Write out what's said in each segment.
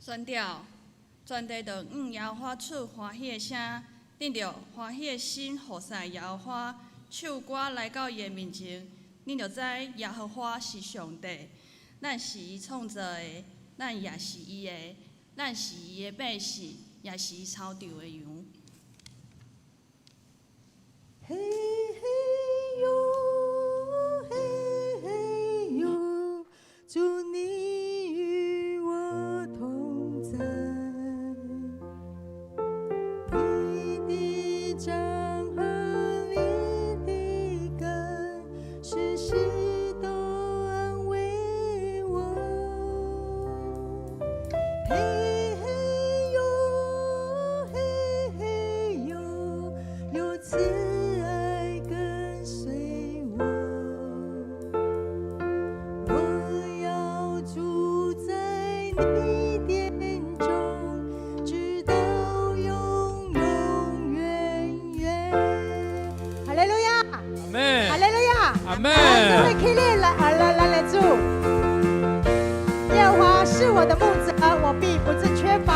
宣吊，全地就向耶和華出歡喜的聲，恁著歡喜的心服侍耶和華，唱歌來到伊的面前，恁就知耶和華是上帝，咱是伊創造的，咱也是伊的，咱是伊的百姓，也是伊草場的羊。嘿嘿喲，嘿嘿喲，主你與我同在，你的杖和你的竿，時時都安慰我。嘿嘿喲，嘿嘿喲，有慈愛跟隨我，我要住在你殿中，直到永永遠遠。哈利路亞，阿們。哈利路亞，阿們。各位起立來，啊來來來主，耶和華是我的牧者，我必不致缺乏。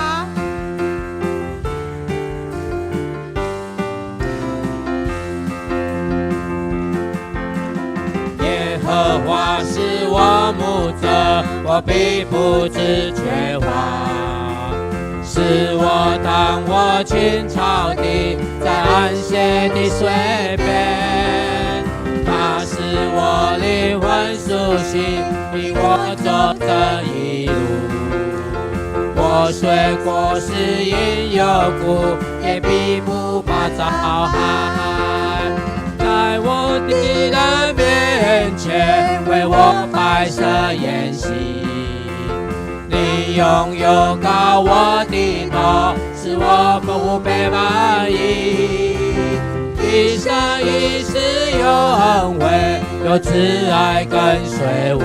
耶和華是我牧者，我必不致缺乏。使我躺臥青草地，在安歇的水邊。他使我靈魂甦醒，引我走正義路。我雖過死蔭幽谷，也必不怕遭害。在我敵人面前，為我擺設筵席。你用油膏我的頭，使我福杯滿溢。一生一世有恩惠，有慈愛跟隨我。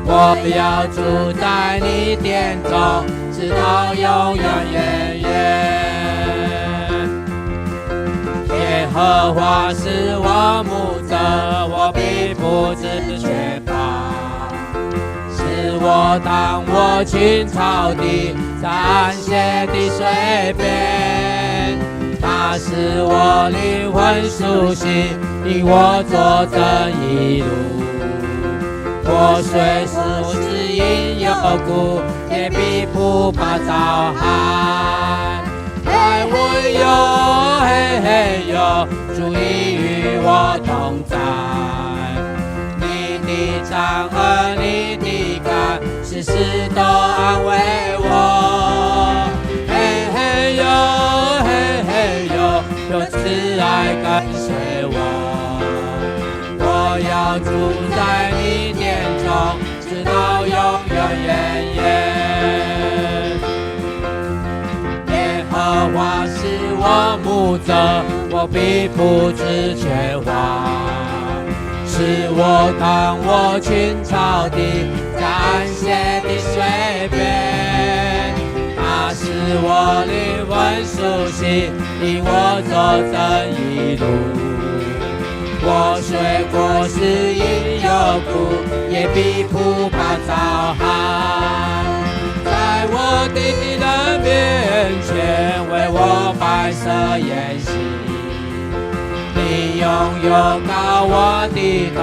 我要住在你殿中，直到永永遠遠。耶和華是我牧者，我必不致缺乏。使我躺臥青草地，在安歇的水邊。他使我靈魂甦醒，引我走正義路。我雖過死蔭幽谷，也必不怕遭害。嘿嘿喲，嘿嘿喲，主已與我同在。你的杖和你的竿，時時都安慰我。嘿嘿喲，嘿嘿喲，有慈愛跟隨我。我要住在你殿中，直到永永遠遠。耶和華是我牧者，我必不致缺乏。使我躺臥青草地，在安歇的水邊。他使我靈魂甦醒，引我走正義路。我雖過死蔭幽谷，也必不怕遭害。在我敵人面前，為我擺設筵席。你用油膏我的頭，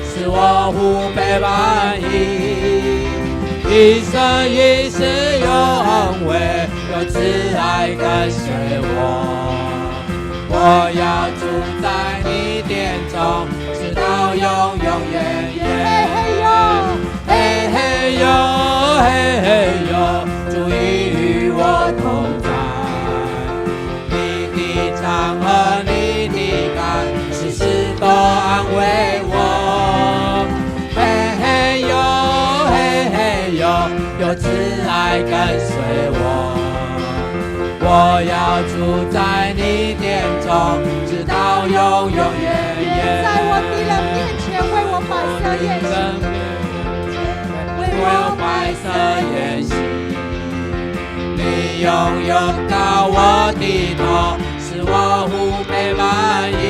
使我福杯滿溢。一生一世有恩惠，有慈愛跟隨我。我要住在你殿中，直到永永遠遠。嘿嘿喲，嘿嘿喲，嘿嘿喲，主已與我同在。你的杖和你的竿，時時都安慰我。嘿嘿喲，嘿嘿喲，有慈愛跟隨我。我要住在你殿中，直到永永遠遠。在我敵人面前為我擺設筵席，為我擺設筵席。你用油膏我的頭，使我福杯滿溢。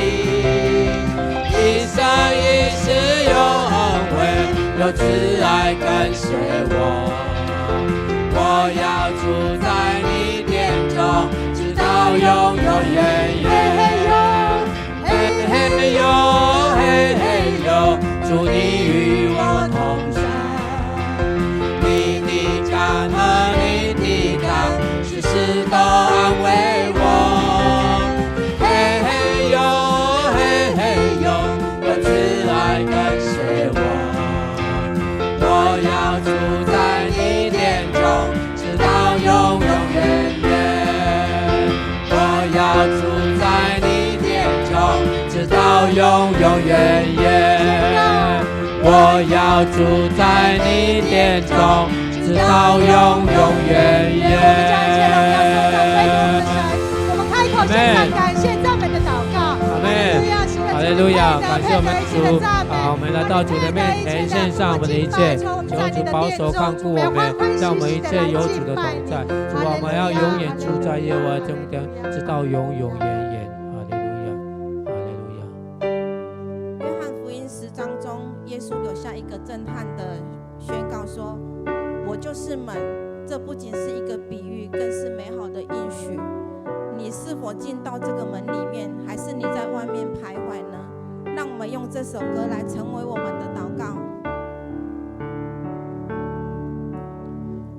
一生一世有恩惠，有慈愛跟隨我。我要住在你殿中，直到永永遠遠。嘿嘿喲，嘿嘿喲，主你與我同在，你的杖和你的竿，時時都安慰我。嘿嘿喲，嘿嘿喲，願慈愛跟隨我。我要住在你殿中，直到永永遠遠。我要住在你殿中，直到永永遠遠。我要住在你殿中，直到永永遠遠。我們將一切榮耀頌讚歸給我們的神。我們開口獻上感謝讚美的禱告。阿門。哈利路亞，感謝我們主。好，我們來到主的面前，獻上我們的一切，求主保守看顧我們，讓我們一切有主的同在。主啊，我們要永遠住在耶和華中間，直到永永遠遠。哈利路亞，哈利路亞。約翰福音10章中，耶穌留下一個震撼的宣告說：“我就是門。”這不僅是一個比喻，更是美好的應許。你是否進到這個門裡面，還是你在外面徘徊呢？讓我們用這首歌來成為我們的禱告。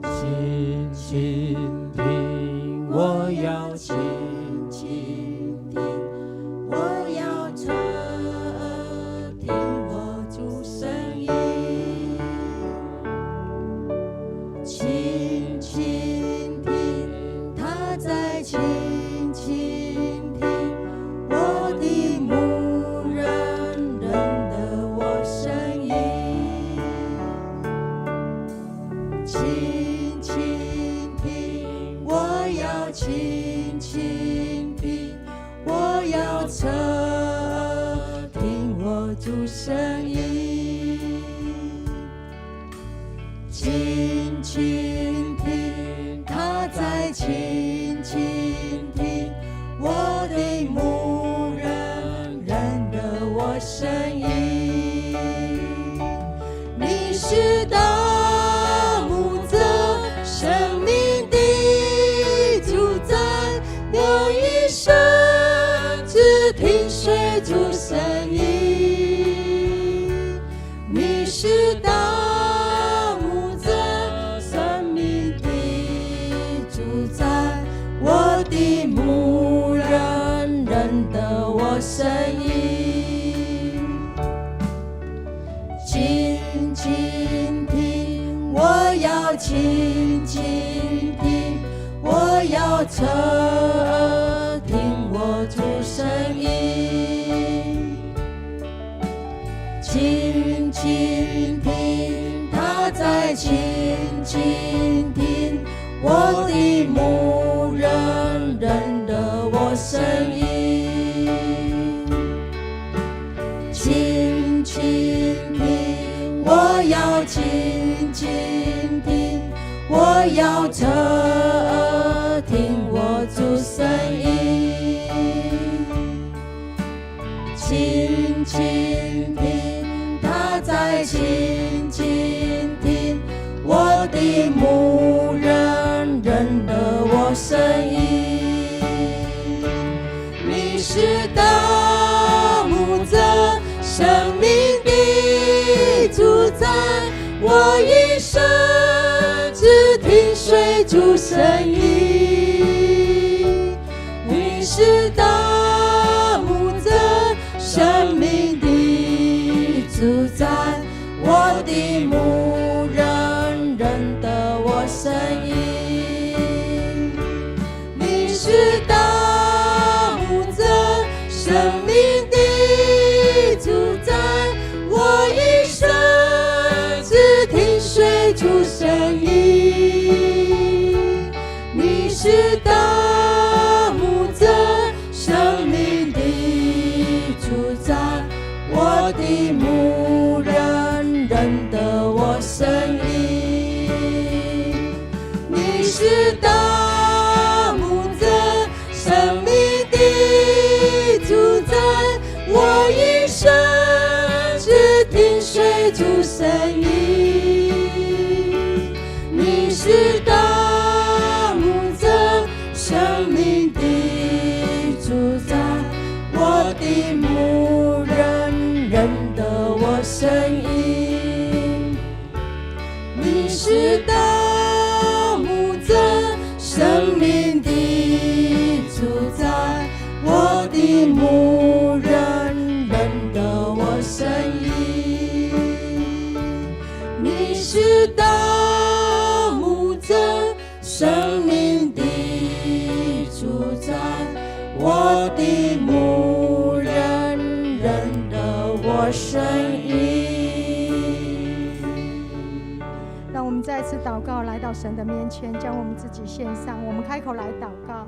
輕輕聽，我要輕輕聽，我要側耳聽我主聲音。輕輕聽，他在輕輕聽，我的牧人認得我聲音。輕輕聽，我要輕輕聽，我要側耳聽我主聲音。輕輕聽，他在輕輕聽，我的牧人認得我聲音。你是大牧者，生命的主宰，我一生只聽隨主聲音。你是大牧者，生命的主宰，我的牧人認得我聲音。輕輕聽，我要輕輕聽，我要側耳聽我主聲音。輕輕聽，他在輕輕聽，我的牧人認得我聲音。輕輕聽，我要輕輕聽，我要側耳聽我主聲音。輕輕聽，他在輕輕聽，我的牧人認得我聲音。你是大牧者，生命的主宰，我一生只聽隨主聲音。你是大牧者，生命的主宰，我的牧人認得我聲音。你是大牧者，生命的主宰，我一生只聽隨主聲音。你是大牧者，生命的主宰，我的牧人認得我聲音。你是大牧者，生命的主宰，我一生只聽隨主聲音。你是大的牧人認得我聲音。你是大牧者，生命的主宰，我的牧人認得我聲音。你是大牧者，生命的主宰，我的牧人認得我聲音。讓我們再次禱告，來到神的面前，將我們自己獻上。我們開口來禱告。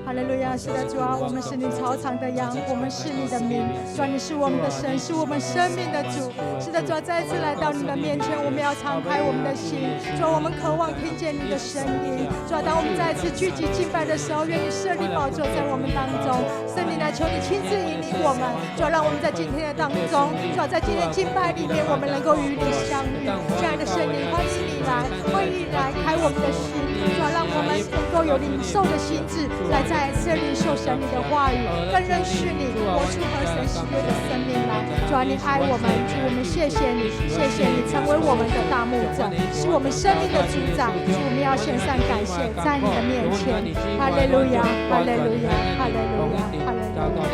哈利路亞！是的，主啊，我們是你草場的羊，我們是你的民。主啊，你是我們的神，是我們生命的主。是的，主啊，再次來到你的面前，我們要敞開我們的心。主啊，我們渴望聽見你的聲音。主啊，當我們再次聚集敬拜的時候，願你設立寶座在我們當中。聖靈來，求你親自引領我們。主啊，讓我們在今天的當中，主啊，在今天敬拜裡面，我們能夠與你相遇。親愛的聖靈，歡迎你來，歡迎你來開我們的心。主啊，讓我們能夠有領受的心志，來再一次領受神你的話語，更認識你，活出合神喜悅的生命來。主啊，你愛我們，主，我們謝謝你，謝謝你成為我們的大牧者，是我們生命的主宰。主，我們要獻上感謝，在你的面前。哈利路亞，哈利路亞，哈利路亞，哈利路亞。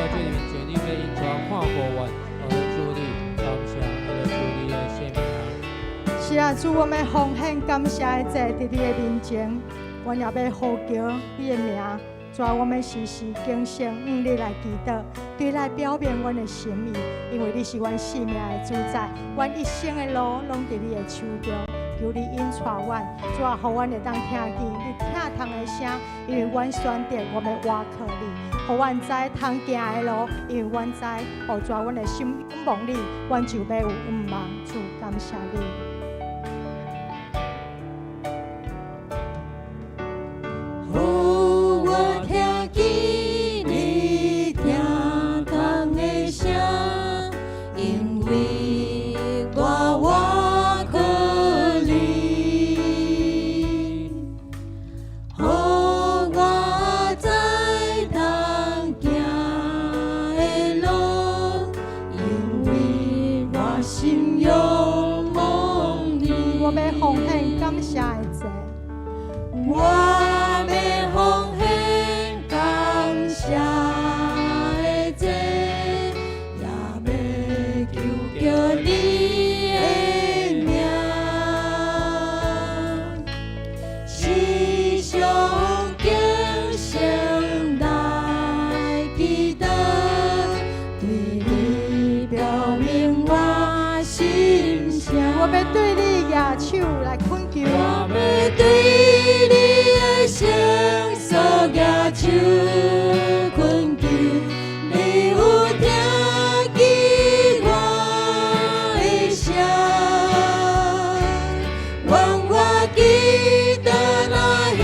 看過阮，主你感謝，主你的聖名。是啊，主，我們奉獻感謝的祭佇你的面前，阮也欲呼求你的名。主啊，我們時時警醒，向你來祈禱，對你來表明阮的心意，因為你是阮性命的主宰，阮一生的路攏佇你的手中。求你引帶阮，主啊，予阮會當聽見你疼痛的聲，因為阮選擇我欲倚靠你，予阮知通行的路，因為阮知，哦，主啊，阮的心仰望你，阮就欲有向望。主，感謝你。予我聽見你疼痛的聲，因為我倚靠你，予我知通行的路，因為我心仰望你。我欲奉獻感謝的祭，我欲奉獻感謝的祭，也欲求叫你的名，時常警醒來祈禱，對你表明我心聲。我欲對你舉手來懇求。我欲對你的聖所舉手懇求，你有聽見我的聲，願我祈禱若香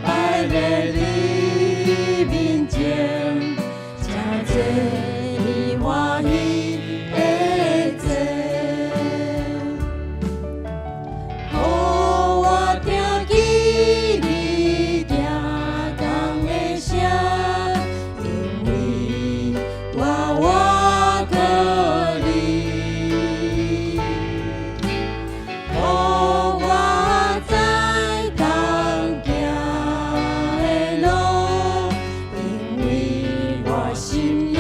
擺佇你面前，成做你歡喜的祭。予我聽見你疼痛的聲，因為我倚靠你。予我知通行的路，因為我心仰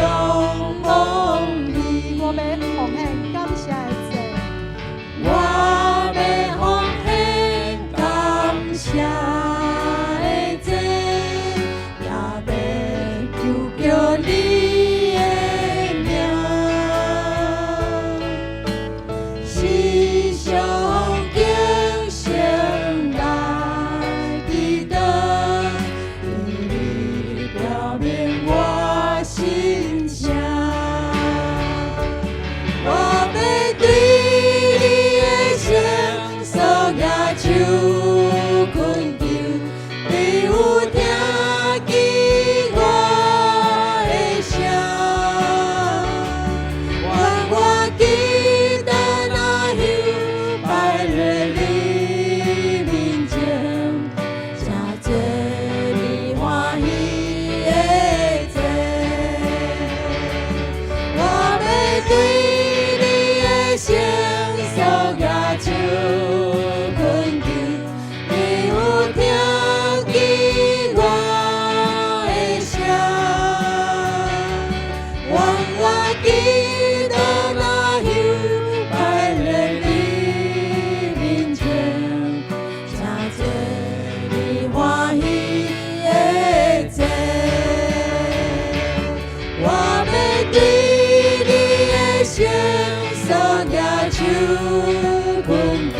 懇求，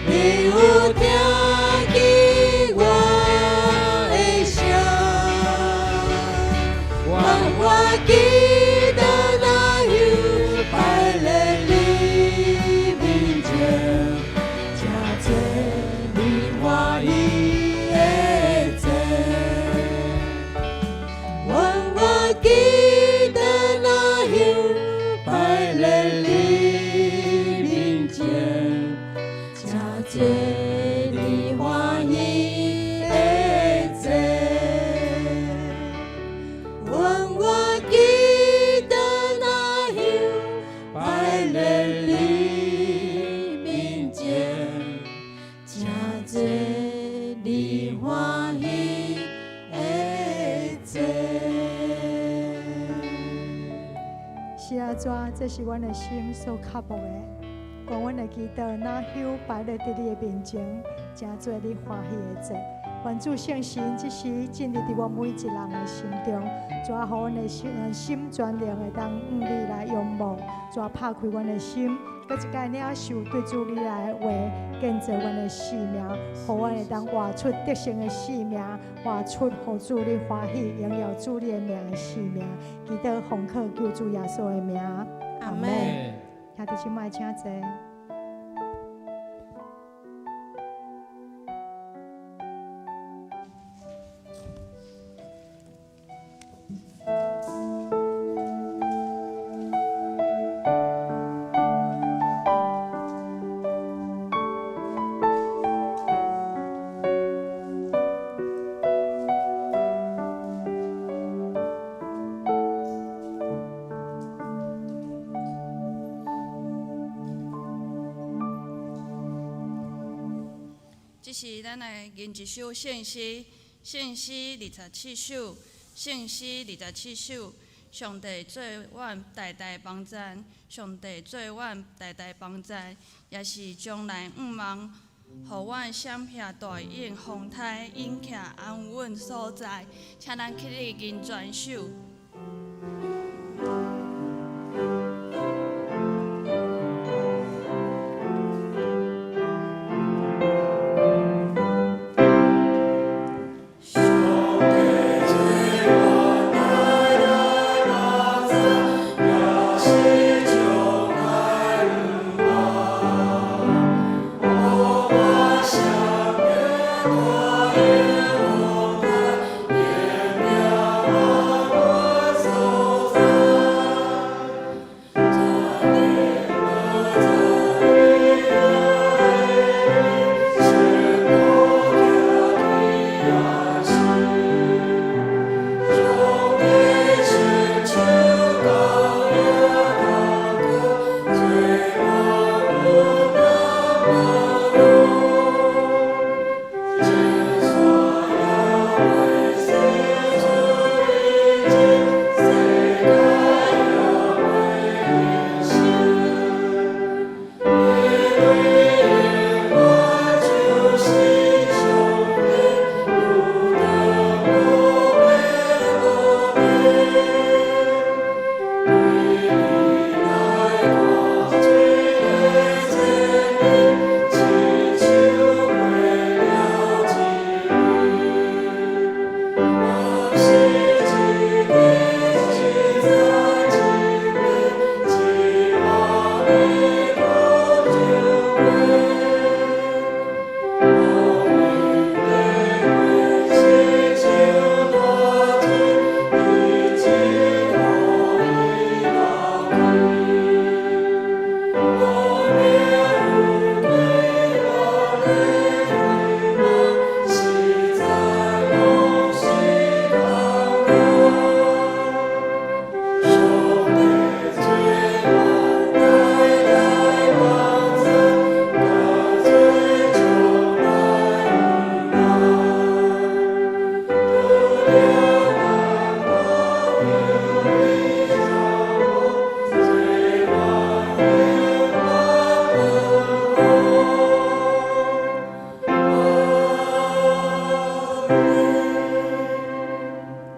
你有聽見我的聲，願我記得那香擺在你面前，成做你歡喜的祭。願我記得那香擺在你面前，成做你歡喜的祭。願我記得那香擺在你面前，成做你歡喜的祭。是啊，主啊，這是阮的心所渴慕的。願阮的祈禱若香擺咧佇你的面前，成做你歡喜的祭。願主聖神這時進入佇阮每一人的心中，主啊，予阮的心心全靈會當向你來仰望，主啊，拍開阮的心，閣一擺領受對主你來的話，建造阮的生命，予阮會當活出得勝的生命，活出予主你歡喜、榮耀主你的名的生命。祈禱奉靠救主耶穌的名，阿們。兄弟姊妹請坐。這時，咱來吟一首聖詩，聖詩二十七首，聖詩二十七首。上帝做阮大大幫贊，上帝做阮大大幫贊，也是將來向望，予阮閃避大湧風颱，隱徛安穩所在。請咱起立吟全首。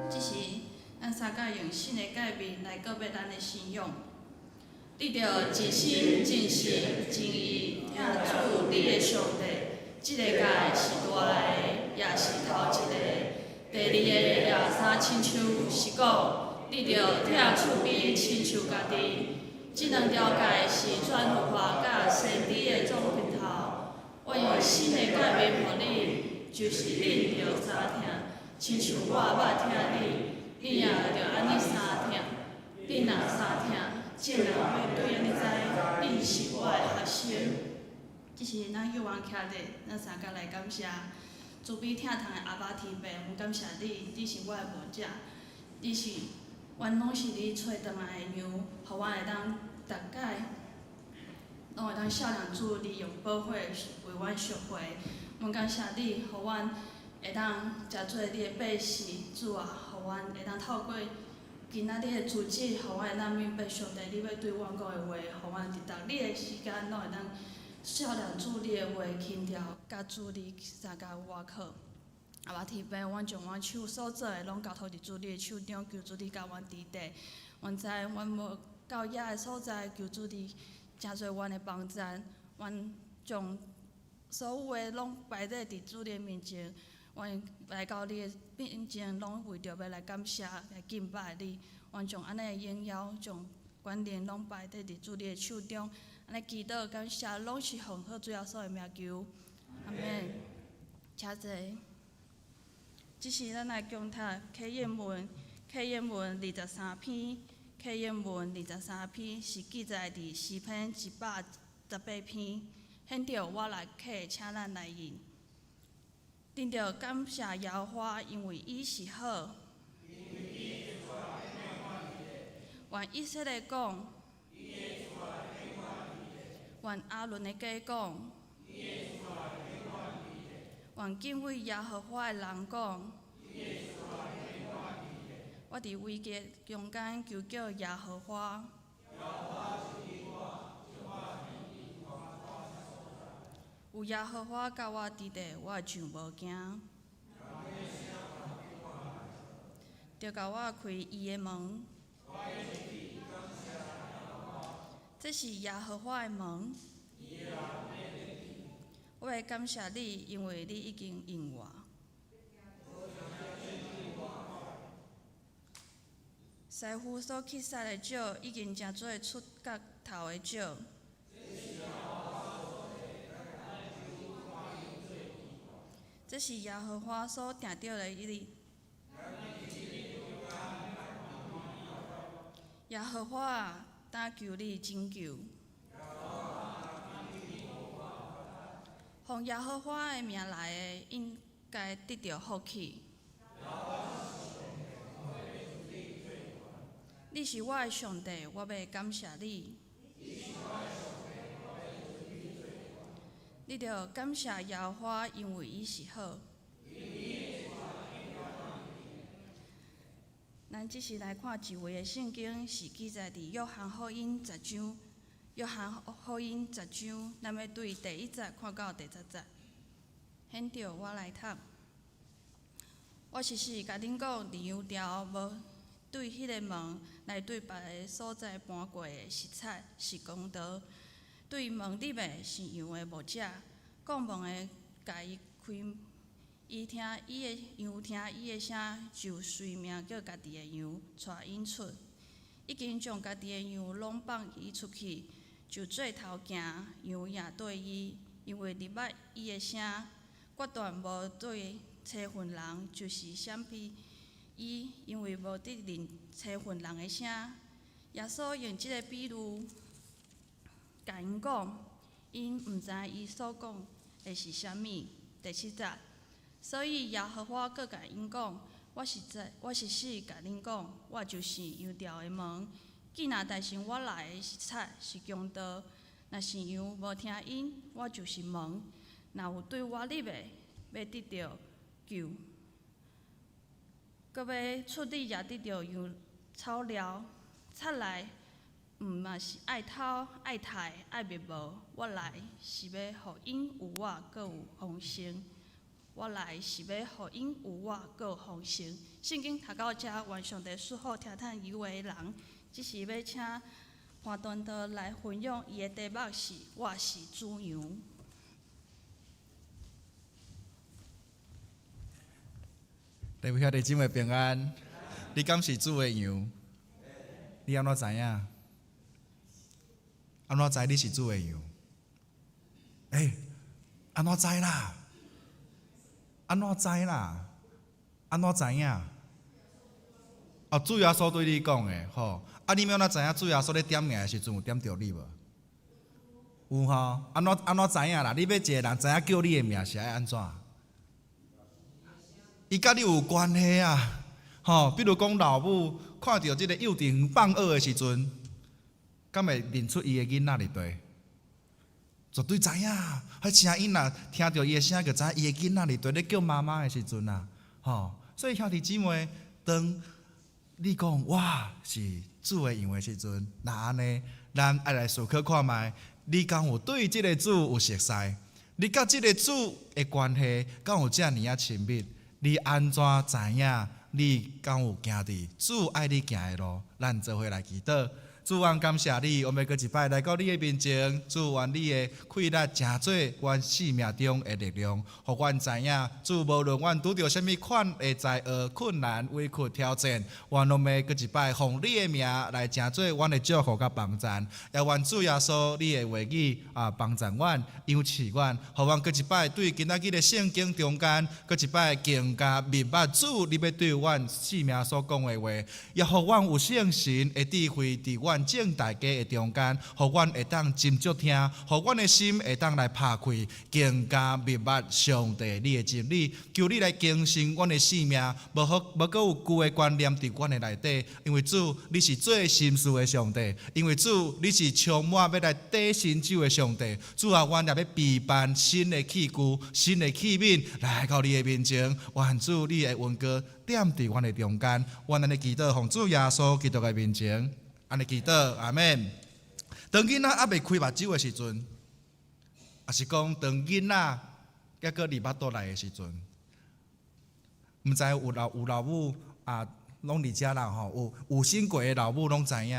這時，咱三甲用新的誡命來告別咱的信仰。你著盡心、盡性、盡意疼主你的上帝。這個誡是大的，也是頭一個。第二個也相親像，是講你著疼厝邊親像家己。這兩條誡是全律法佮先知的總歸頭。我用新的誡命予恁，就是恁著相疼，親像我捌疼恁，恁也著按呢相疼。恁若相疼，眾人欲對按呢知，恁是我的學生。這是咱幼兒徛咧，咱三個來感謝慈悲疼痛的阿爸天父，阮感謝你，你是我的牧者，你是，阮攏是你揣轉來的羊，予阮會當逐擺攏會當數念主，你用寶血為阮贖回。阮感謝你，予阮會當誠做你的百姓，主啊，予阮會當透過今仔日的主旨，予阮會當明白上帝你欲對阮講的話，予阮佇逐日的時間攏會當數念主你的話，輕佻佮主你相共倚靠。阿爸天父，阮將阮手所做的攏交託佇主你的手中，求主你佮阮佇底。阮知阮無到遐的所在，求主你成做阮的幫贊。阮將所有的攏擺佇佇主你的面前，阮來到你的面前，攏為著欲來感謝、來敬拜你。阮將按呢的榮耀、將權能攏擺佇佇主你的手中。按呢祈禱感謝，攏是奉靠主耶穌的名求，阿們。請坐。這時咱來共讀啟應文，啟應文二十三篇，啟應文二十三篇是記載佇詩篇118篇。現著我來啟，請咱來認。恁著感謝耶和華，因為伊是好。願以色列講。願亞倫的家講。願敬畏耶和華的人講。我佇危急中間求叫耶和華。有耶和華佮我佇咧，我就無驚。著共我開伊的門。這是耶和華的門。我會感謝你，因為你已經應我。師傅所去殺的鳥，已經成做出角頭的鳥。這是耶和華所定著的日。耶和華啊，擔求你拯救。奉耶和華的名來的，應該得著福氣。你是我的上帝，我欲感謝你。你著感謝耶和華，因為伊是好。咱這時來看一位的聖經，是記載佇約翰福音十章。約翰福音十章，咱欲對第一節看到第十節。現著我來讀。我實實共恁講，佇羊牢無對彼个門來對別个所在搬過的是賊，是強盜。對門入的是羊的牧者，看門的共伊開，伊聽伊的羊聽伊的聲，就隨名叫家己的羊，帶𪜶出。已經將家己的羊攏放伊出去，就做頭行，羊也綴伊，因為認捌伊的聲。決斷無綴妻份人，就是閃避伊，因為無得認妻份人的聲。耶穌用這個比喻共𪜶講，𪜶毋知伊所講的是啥物。第七節，所以耶和華閣共𪜶講：我實在，我實實共恁講，我就是羊牢的門。既若代先我來的是賊，是強盜，若是羊無聽𪜶，我就是門。若有對我入的，欲得著救，閣欲出入也得著羊草料。賊來，毋嘛是愛偷、愛刣、愛滅無。我來是欲予𪜶有我，閣有豐盛。我來是欲予𪜶有我，閣有豐盛。聖經讀到遮，願上帝賜福聽趁有的人。這時欲請潘傳道來分享，伊的題目是“我是主羊”。各位兄弟姊妹平安，你敢是主的羊？你按怎知影？按怎知你是主的羊？欸，按怎知啦？按怎知啦？按怎知影？哦，主耶穌對你講的，吼。啊，你欲按怎知影主耶穌咧點名的時陣有點著你無？有吼？按怎按怎知影啦？你欲一个人知影叫你的名是愛按怎？伊佮你有關係啊，吼！比如講老母看著這个幼稚園放學的時陣，敢會認出伊的囡仔佇佗？絕對知影，彼聲音若聽著伊的聲，就知伊的囡仔佇佗咧叫媽媽的時陣啊，吼！所以兄弟姊妹，當你講我是主的羊的時陣，若按呢，咱愛來思考看覓，你敢有對這个主有熟似？你佮這个主的關係敢有遮爾仔親密？你按怎知影？你敢有行佇主愛你行的路？咱做伙來祈禱。主，阮感謝你，我們閣一擺來到你的面前。主，願你的氣力成做阮生命中的力量，予阮知影，主，無論阮拄著啥物款的災禍、困難、委屈、挑戰，阮攏欲閣一擺奉你的名來成做阮的祝福佮幫贊。也願主耶穌你的話語啊，幫贊阮、養賜阮，予阮閣一擺對今仔日的聖經中間，閣一擺更加明白主你欲對阮生命所講的話，也予阮有聖神的智慧佇阮眾大家的中間，予阮會當斟酌聽，予阮的心會當來拍開，更加明白上帝你的真理。求你來更新阮的生命，無予無閣有舊的觀念佇阮的內底。因為主，你是做心事的上帝，因為主，你是充滿欲來得成就的上帝。主啊，阮也欲備辦新的器具、新的器皿來到你的面前。願主你的恩膏踮佇阮的中間，阮按呢祈禱，奉主耶穌基督的面前。按呢祈禱，阿們。當囡仔猶未開目睭的時陣，抑是講當囡仔猶閣佇腹肚內的時陣，毋知有老有老母啊，攏佇遮啦吼，有有生過的老母攏知影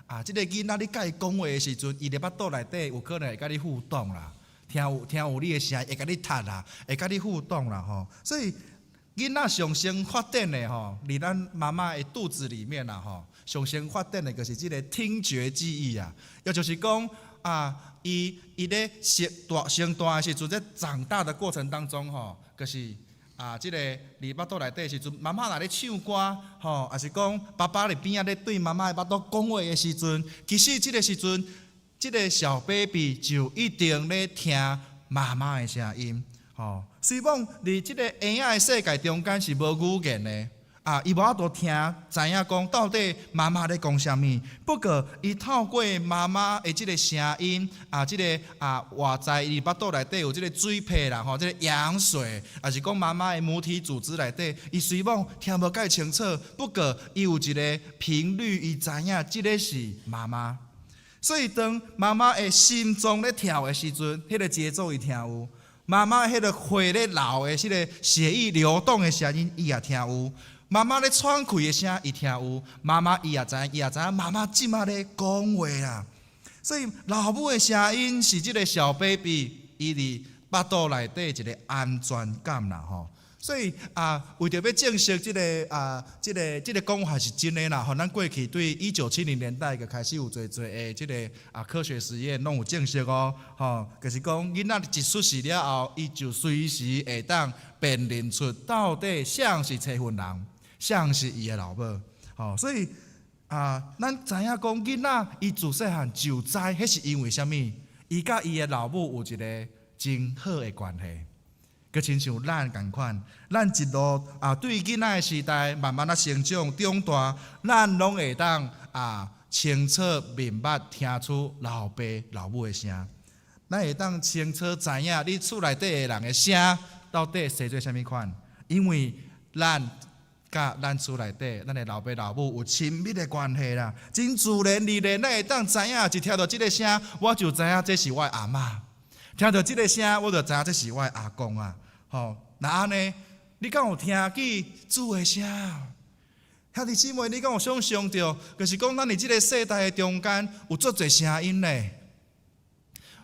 啊。這个囡仔你佮伊講話的時陣，伊佇腹肚內底有可能會佮你互動啦，聽有聽有你的聲，會共你踢啦，會佮你互動啦吼。所以囡仔上先發展的吼，佇咱媽媽的肚子裡面啦吼，上先發展的就是這个聽覺記憶啊，也就是講啊，伊伊咧生大生大的時陣，在長大的過程當中吼，就是啊，這个佇腹肚內底的時陣，媽媽若咧唱歌吼，抑是講爸爸佇邊仔咧對媽媽的腹肚講話的時陣，其實這个時陣，這个小 baby 就一定咧聽媽媽的聲音。吼，雖罔佇這个嬰仔的世界中間是無語言的，啊，伊無法度聽，知影講到底媽媽咧講啥物。不過，伊透過媽媽的這个聲音，啊，這个啊，活在伊腹肚內底有這个水泡啦，吼，這个羊水，抑是講媽媽的母體組織內底，伊雖罔聽無蓋清楚，不過伊有一个頻率，伊知影這个是媽媽。所以當媽媽的心臟咧跳的時陣，彼个節奏伊聽有。媽媽彼个血咧流的，彼个血液流動的聲音，伊也聽有。媽媽咧喘氣的聲，伊聽有。媽媽伊也知，伊也知影媽媽這馬咧講話啦。所以老母的聲音是這个小 baby 伊佇腹肚內底一个安全感啦吼。所以啊，為著欲證實這个啊，這个這个講法是真的啦。吼，咱過去對1970年代就開始有濟濟的這个啊科學實驗，攏有證實哦。吼，就是講囡仔一出世了後，伊就隨時會當辨認出到底啥是妻份人，啥是伊的老母。吼，所以啊，咱知影講囡仔伊自細漢就知，彼是因為啥物？伊佮伊的老母有一个真好的關係。閣親像咱仝款，咱一路啊對囡仔的時代慢慢仔成長長大，咱攏會當啊清楚明白聽出老爸老母的聲，咱會當清楚知影你厝內底的人的聲到底生做啥物款，因為咱佮咱厝內底咱的老爸老母有親密的關係啦，真自然而然，咱會當知影，一聽著這个聲，我就知影這是我的阿嬤；聽著這个聲，我就知影這是我的阿公啊。吼，若按呢，你敢有聽見主的聲？兄弟姊妹，你敢有想象著，就是講咱佇這个世代的中間有足濟聲音呢？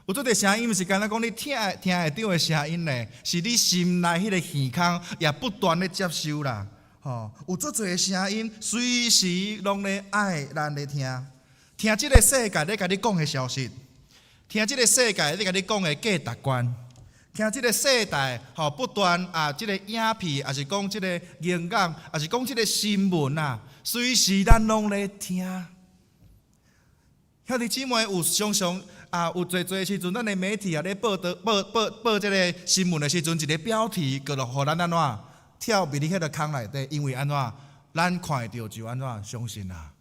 有足濟聲音，毋是干焦講你聽聽會著的聲音呢，是你心內彼个耳孔也不斷咧接收啦。吼，有足濟的聲音，隨時攏咧愛咱咧聽，聽這个世界咧共你講的消息，聽這个世界咧共你講的價值觀，聽這个世代吼不斷啊，這个影片，抑是講這个音樂，抑是講這个新聞啊，隨時咱攏咧聽。兄弟姊妹有常常啊，有濟濟時陣，咱的媒體啊咧報導報報報這个新聞的時陣，一个標題，閣就予咱按怎跳入去彼个坑內底，因為按怎，咱看會著就按怎相信啊，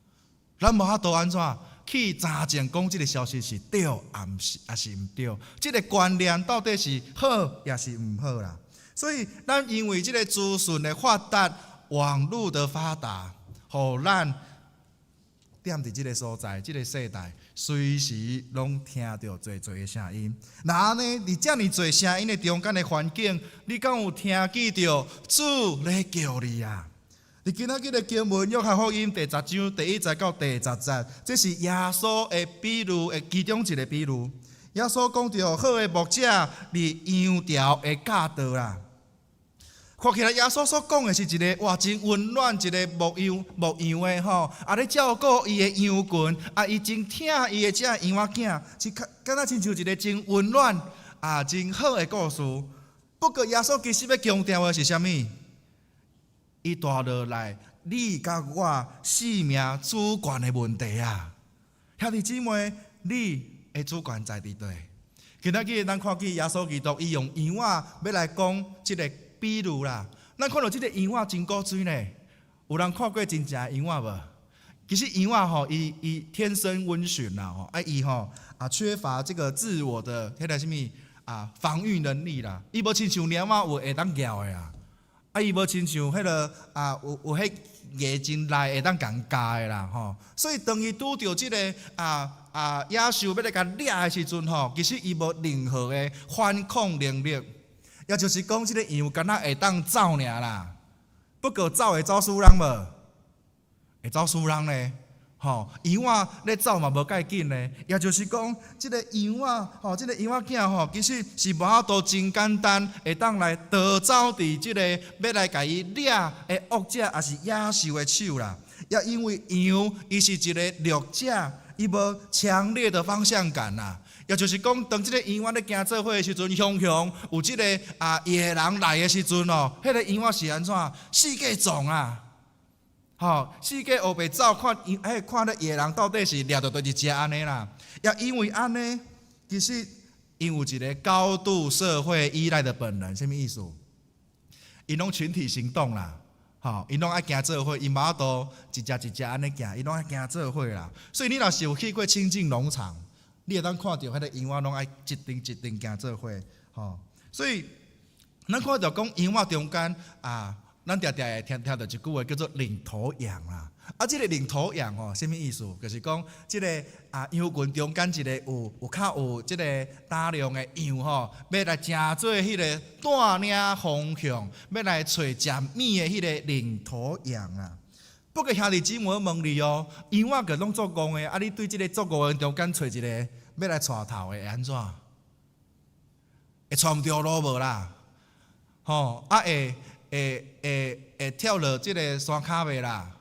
咱無法度按怎去查證講這个消息是對，抑毋是，抑是毋對，這个觀念到底是好，抑是毋好啦？所以，咱因為這个資訊的發達，網路的發達，予咱踮佇這个所在，這个世代，隨時攏聽著濟濟的聲音。若按呢，佇遮爾濟聲音的中間的環境，你敢有聽見著主咧叫你啊？佇今仔日的經文，約翰福音第十章第一節到第十節，這是耶穌的比喻的其中一个比喻。耶穌講著好的牧者佇羊條的教導啦。看起來耶穌所講的是一个哇，真溫暖一个牧羊牧羊的吼，啊咧照顧伊的羊群，啊伊真疼伊的這羊仔囝，是較敢若親像一个真溫暖啊真好的故事。不過耶穌其實欲強調的是啥物？伊帶落來你佮我性命主權的問題啊！兄弟姊妹，你的主權在佇佗？今仔日咱看見耶穌基督，伊用羊仔欲來講這个比喻啦。咱看著這个羊仔真古錐呢，有人看過真正的羊仔無？其實羊仔吼，伊伊天生溫馴啦吼，啊伊吼啊缺乏這个自我的彼个啥物啊防禦能力啦，伊無親像貓仔有會當咬的啊，啊伊無親像彼个啊有有彼牙真利會當共咬的啦吼，所以當伊拄著這个啊啊野獸欲來共掠的時陣吼，其實伊無任何的反抗能力，也就是講，這个羊敢若會當走爾啦，不過走會走輸人無？會走輸人呢？吼，羊仔咧走嘛無蓋緊呢，也就是講，這个羊仔吼，這个羊仔囝吼，其實是無法度真簡單會當來逃走佇這个欲來共伊掠的惡者，抑是野獸的手啦。也因為羊伊是一个弱者，伊無強烈的方向感啦。也就是講，當這个羊仔咧行做伙的時陣，雄雄有這个啊野狼來的時陣哦，彼个羊仔是按怎？四界撞啊！吼，四界烏白走，看羊，彼看咧野狼到底是掠著佗一隻按呢啦。也因為按呢，其實𪜶有一个高度社會依賴的本能，啥物意思？𪜶攏群體行動啦，吼，𪜶攏愛行做伙，𪜶無法度一隻一隻按呢行，𪜶攏愛行做伙啦。所以你若是有去過清境農場，你會當看著彼個羊仔攏愛一陣一陣行做伙，吼。所以咱看著講羊仔中間啊，咱定定會聽聽著一句話叫做領頭羊啦。啊，這个領頭羊吼，啥物意思？就是講這个啊羊群中間一个有有較有這个膽量的羊吼，欲來成做彼个帶領方向，欲來揣食物的彼个領頭羊啊。不過兄弟姊妹，我問你哦，羊仔個攏足戇的，啊，你對這个足戇的中間揣一個欲來帶頭的，會按怎？會帶毋著路無啦？吼，啊會會會會跳落這个山跤袂啦？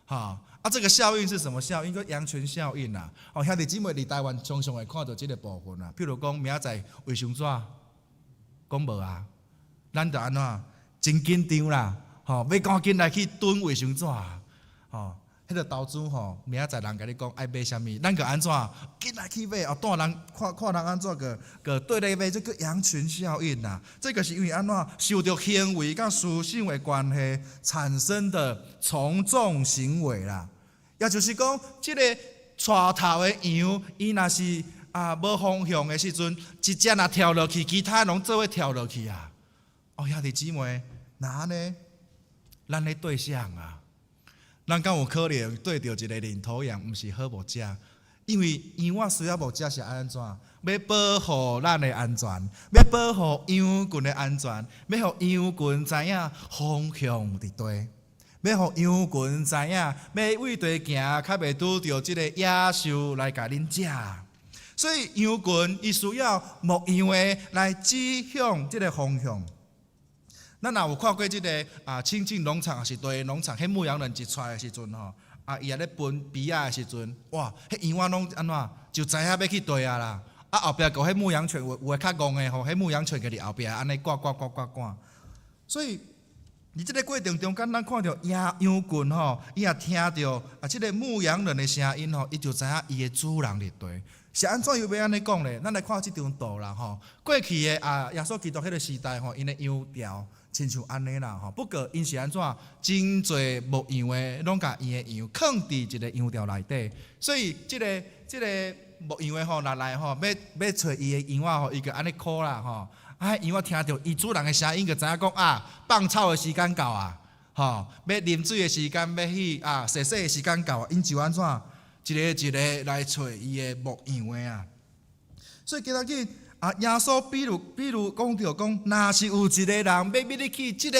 吼，啊，這个效應是什麼效應？叫羊群效應啦。哦，兄弟姊妹佇台灣常常會看著這个部分啦。譬如講，明仔載衛生紙講無啊，咱就按怎真緊張啦，吼，欲趕緊來去囤衛生紙，吼，彼个投資吼，明仔載人共你講愛買啥物，咱就按怎緊來去買，哦，帶人看看人按怎閣閣綴咧買，這叫羊群效應啦。這個是因為按怎受著行為佮思想的關係產生的從眾行為啦。也就是講，這个帶頭的羊，伊若是啊無方向的時陣，一隻若跳落去，其他攏做伙跳落去啊。哦，兄弟姊妹，若按呢，咱咧對象啊。咱敢有可能對著一个領頭羊，毋是好牧者？因為羊仔需要牧者是按怎？欲保護咱的安全，欲保護羊群的安全，欲予羊群知影方向佇佗，欲予羊群知影，欲对佗行，較袂拄著這個野獸來共恁食。所以羊群伊需要牧羊的來指向這個方向。咱若有看過這個啊，清境農場抑是大農場，彼牧羊人一出來的時陣吼，啊，伊也咧分埤仔的時陣，哇，彼羊仔攏按怎就知影欲去佗啊啦。啊，後壁閣彼牧羊犬有的較戇的吼，彼牧羊犬就佇後壁按呢趕趕趕趕趕。所以，佇這個過程中間，咱看著羊羊群吼，伊若聽著啊，這個牧羊人的聲音吼，伊就知影伊的主人佇佗。是按怎樣欲按呢講咧？咱來看這張圖啦吼。過去的啊，耶穌基督彼個時代吼，𪜶的羊牢親像按呢啦吼。不過𪜶是按怎？真濟牧羊的攏共𪜶的羊囥佇一個羊牢內底，所以這個這個牧羊的吼，若來吼，欲欲揣伊的羊仔吼，伊就按呢敲啦吼。啊，羊仔聽著伊主人的聲音，就知影講啊，放草的時間到啊，吼，欲啉水的時間，欲去啊，洗洗的時間到啊，𪜶就按怎？一个一个來揣伊的牧羊的啊。所以今仔日啊，耶穌比喻比喻講著講，若是有一個人欲入去這個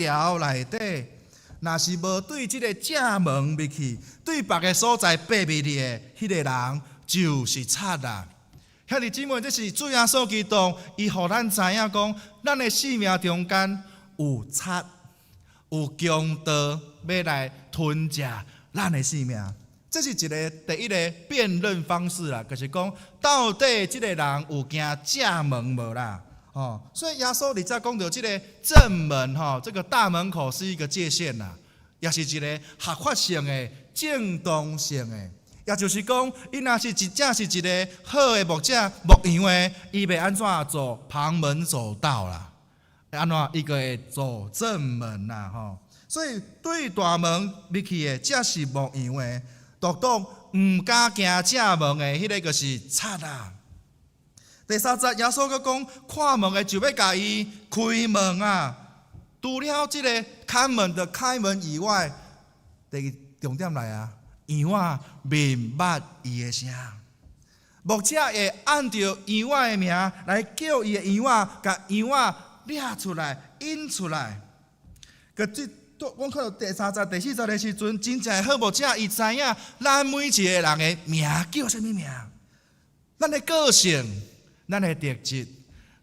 羊牢內底，若是無對這個正門入去，對別个所在爬入去的，彼個人就是賊啊！兄弟姊妹，這是主耶穌基督，伊予咱知影講，咱的生命中間有賊、有強盜欲來吞食咱的生命。這是一個第一個辨認方式啦，就是講到底這個人有行正門無啦？哦，所以耶穌佇遮講著這個正門吼，這個大門口是一個界限啦，也是一個合法性的、正當性的。也就是講，伊若是真正是一個好的牧者、牧羊的，伊袂按怎走旁門左道啦，按怎伊閣會走正門啦吼。所以對大門入去的，才是牧羊的；獨獨毋敢行正門的，彼個就是賊啊。第三節，耶穌閣講，看門的就欲共伊開門啊。除了這個看門的開門以外，第二重點來啊。羊仔認捌伊的聲，牧者會按著羊仔的名來叫伊的羊仔，共羊仔掠出來、引出來。閣這，阮看著第三節、第四節的時陣，真正好牧者伊知影咱每一個人的名叫啥物名，咱的個性、咱的特質、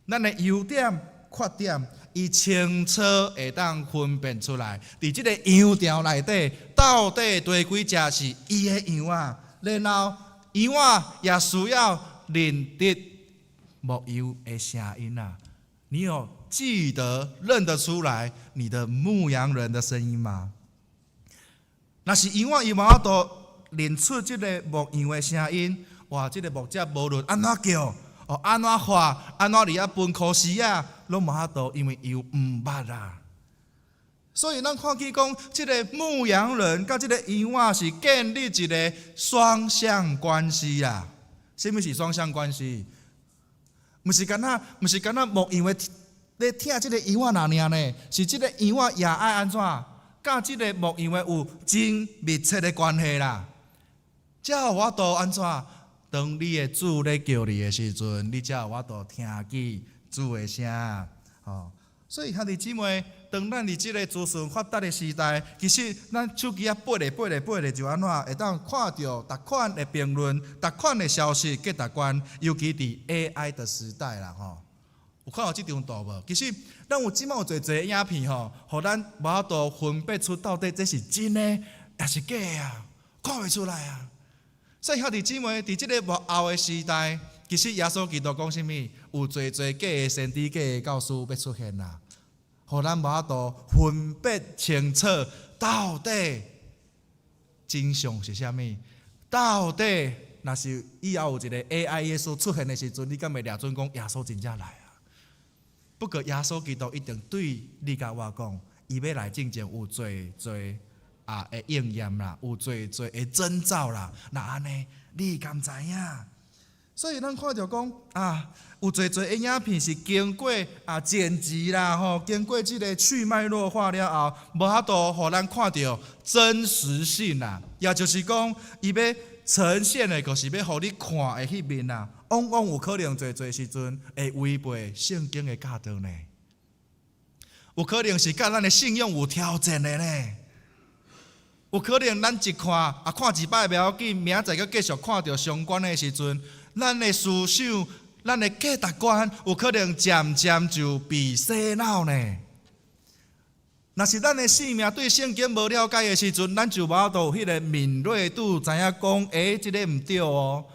咱的優點、缺點。伊清楚會當分辨出來，佇這個羊牢內底，到底佗幾隻是伊的羊仔，然後羊仔也需要認得牧羊的聲音啊！你有記得認得出來你的牧羊人的聲音嗎？若是羊仔伊無法度認出這個牧羊的聲音，哇！這個牧者無論按怎叫，哦，按怎喊，按怎佇遐分箍絲仔，攏無法度，因為伊毋捌啊。所以咱看見講，這個牧羊人佮這個羊仔是建立一個雙向關係啊。啥物是雙向關係？毋是干焦，毋是干焦牧羊的咧疼這個羊仔爾呢？是這個羊仔也愛按怎？佮這個牧羊的有真密切的關係啦。才有法度按怎？當你的主咧叫你的時陣，你才有法度聽見主的聲。吼，所以兄弟姊妹，當咱佇這個資訊發達的時代，其實咱手機仔撥咧撥咧撥咧，就按怎會當看著逐款的評論、逐款的消息，價值觀，尤其佇 AI 的時代啦，吼。有看著這張圖無？其實咱有這馬有濟濟影片吼，予咱無法度分辨出到底這是真的抑是假的啊？看袂出來啊！所以兄弟姊妹，佇這個末後的時代，其實耶穌基督講啥物？有濟濟假的先知、假的教師欲出現啦，予咱無法度分辨清楚到底真相是啥物？到底若是以後有一個 AI 耶穌出現的時陣，你敢會掠準講耶穌真正來啊？不過耶穌基督一定對你佮我講，伊欲來進前有濟濟啊的應驗啦，有濟濟的徵兆啦。若按呢，你敢知影？所以咱看著講啊，有濟濟的影片是經過啊剪輯啦，吼，經過這個去脈絡化了後，無法度予咱看著真實性啦。也就是講，伊欲呈現的，就是欲予你看的彼面啊，往往有可能濟濟時陣會違背聖經的教導呢。有可能是佮咱的信仰有挑戰的呢。有可能咱一看啊，看一擺袂要緊，明仔載閣繼續看著相關的時陣，咱的思想、咱的價值觀，有可能漸漸就被洗腦呢。若是咱的生命對聖經無了解的時陣，咱就無法度有彼個敏銳度，知影講，欸，這个毋對哦，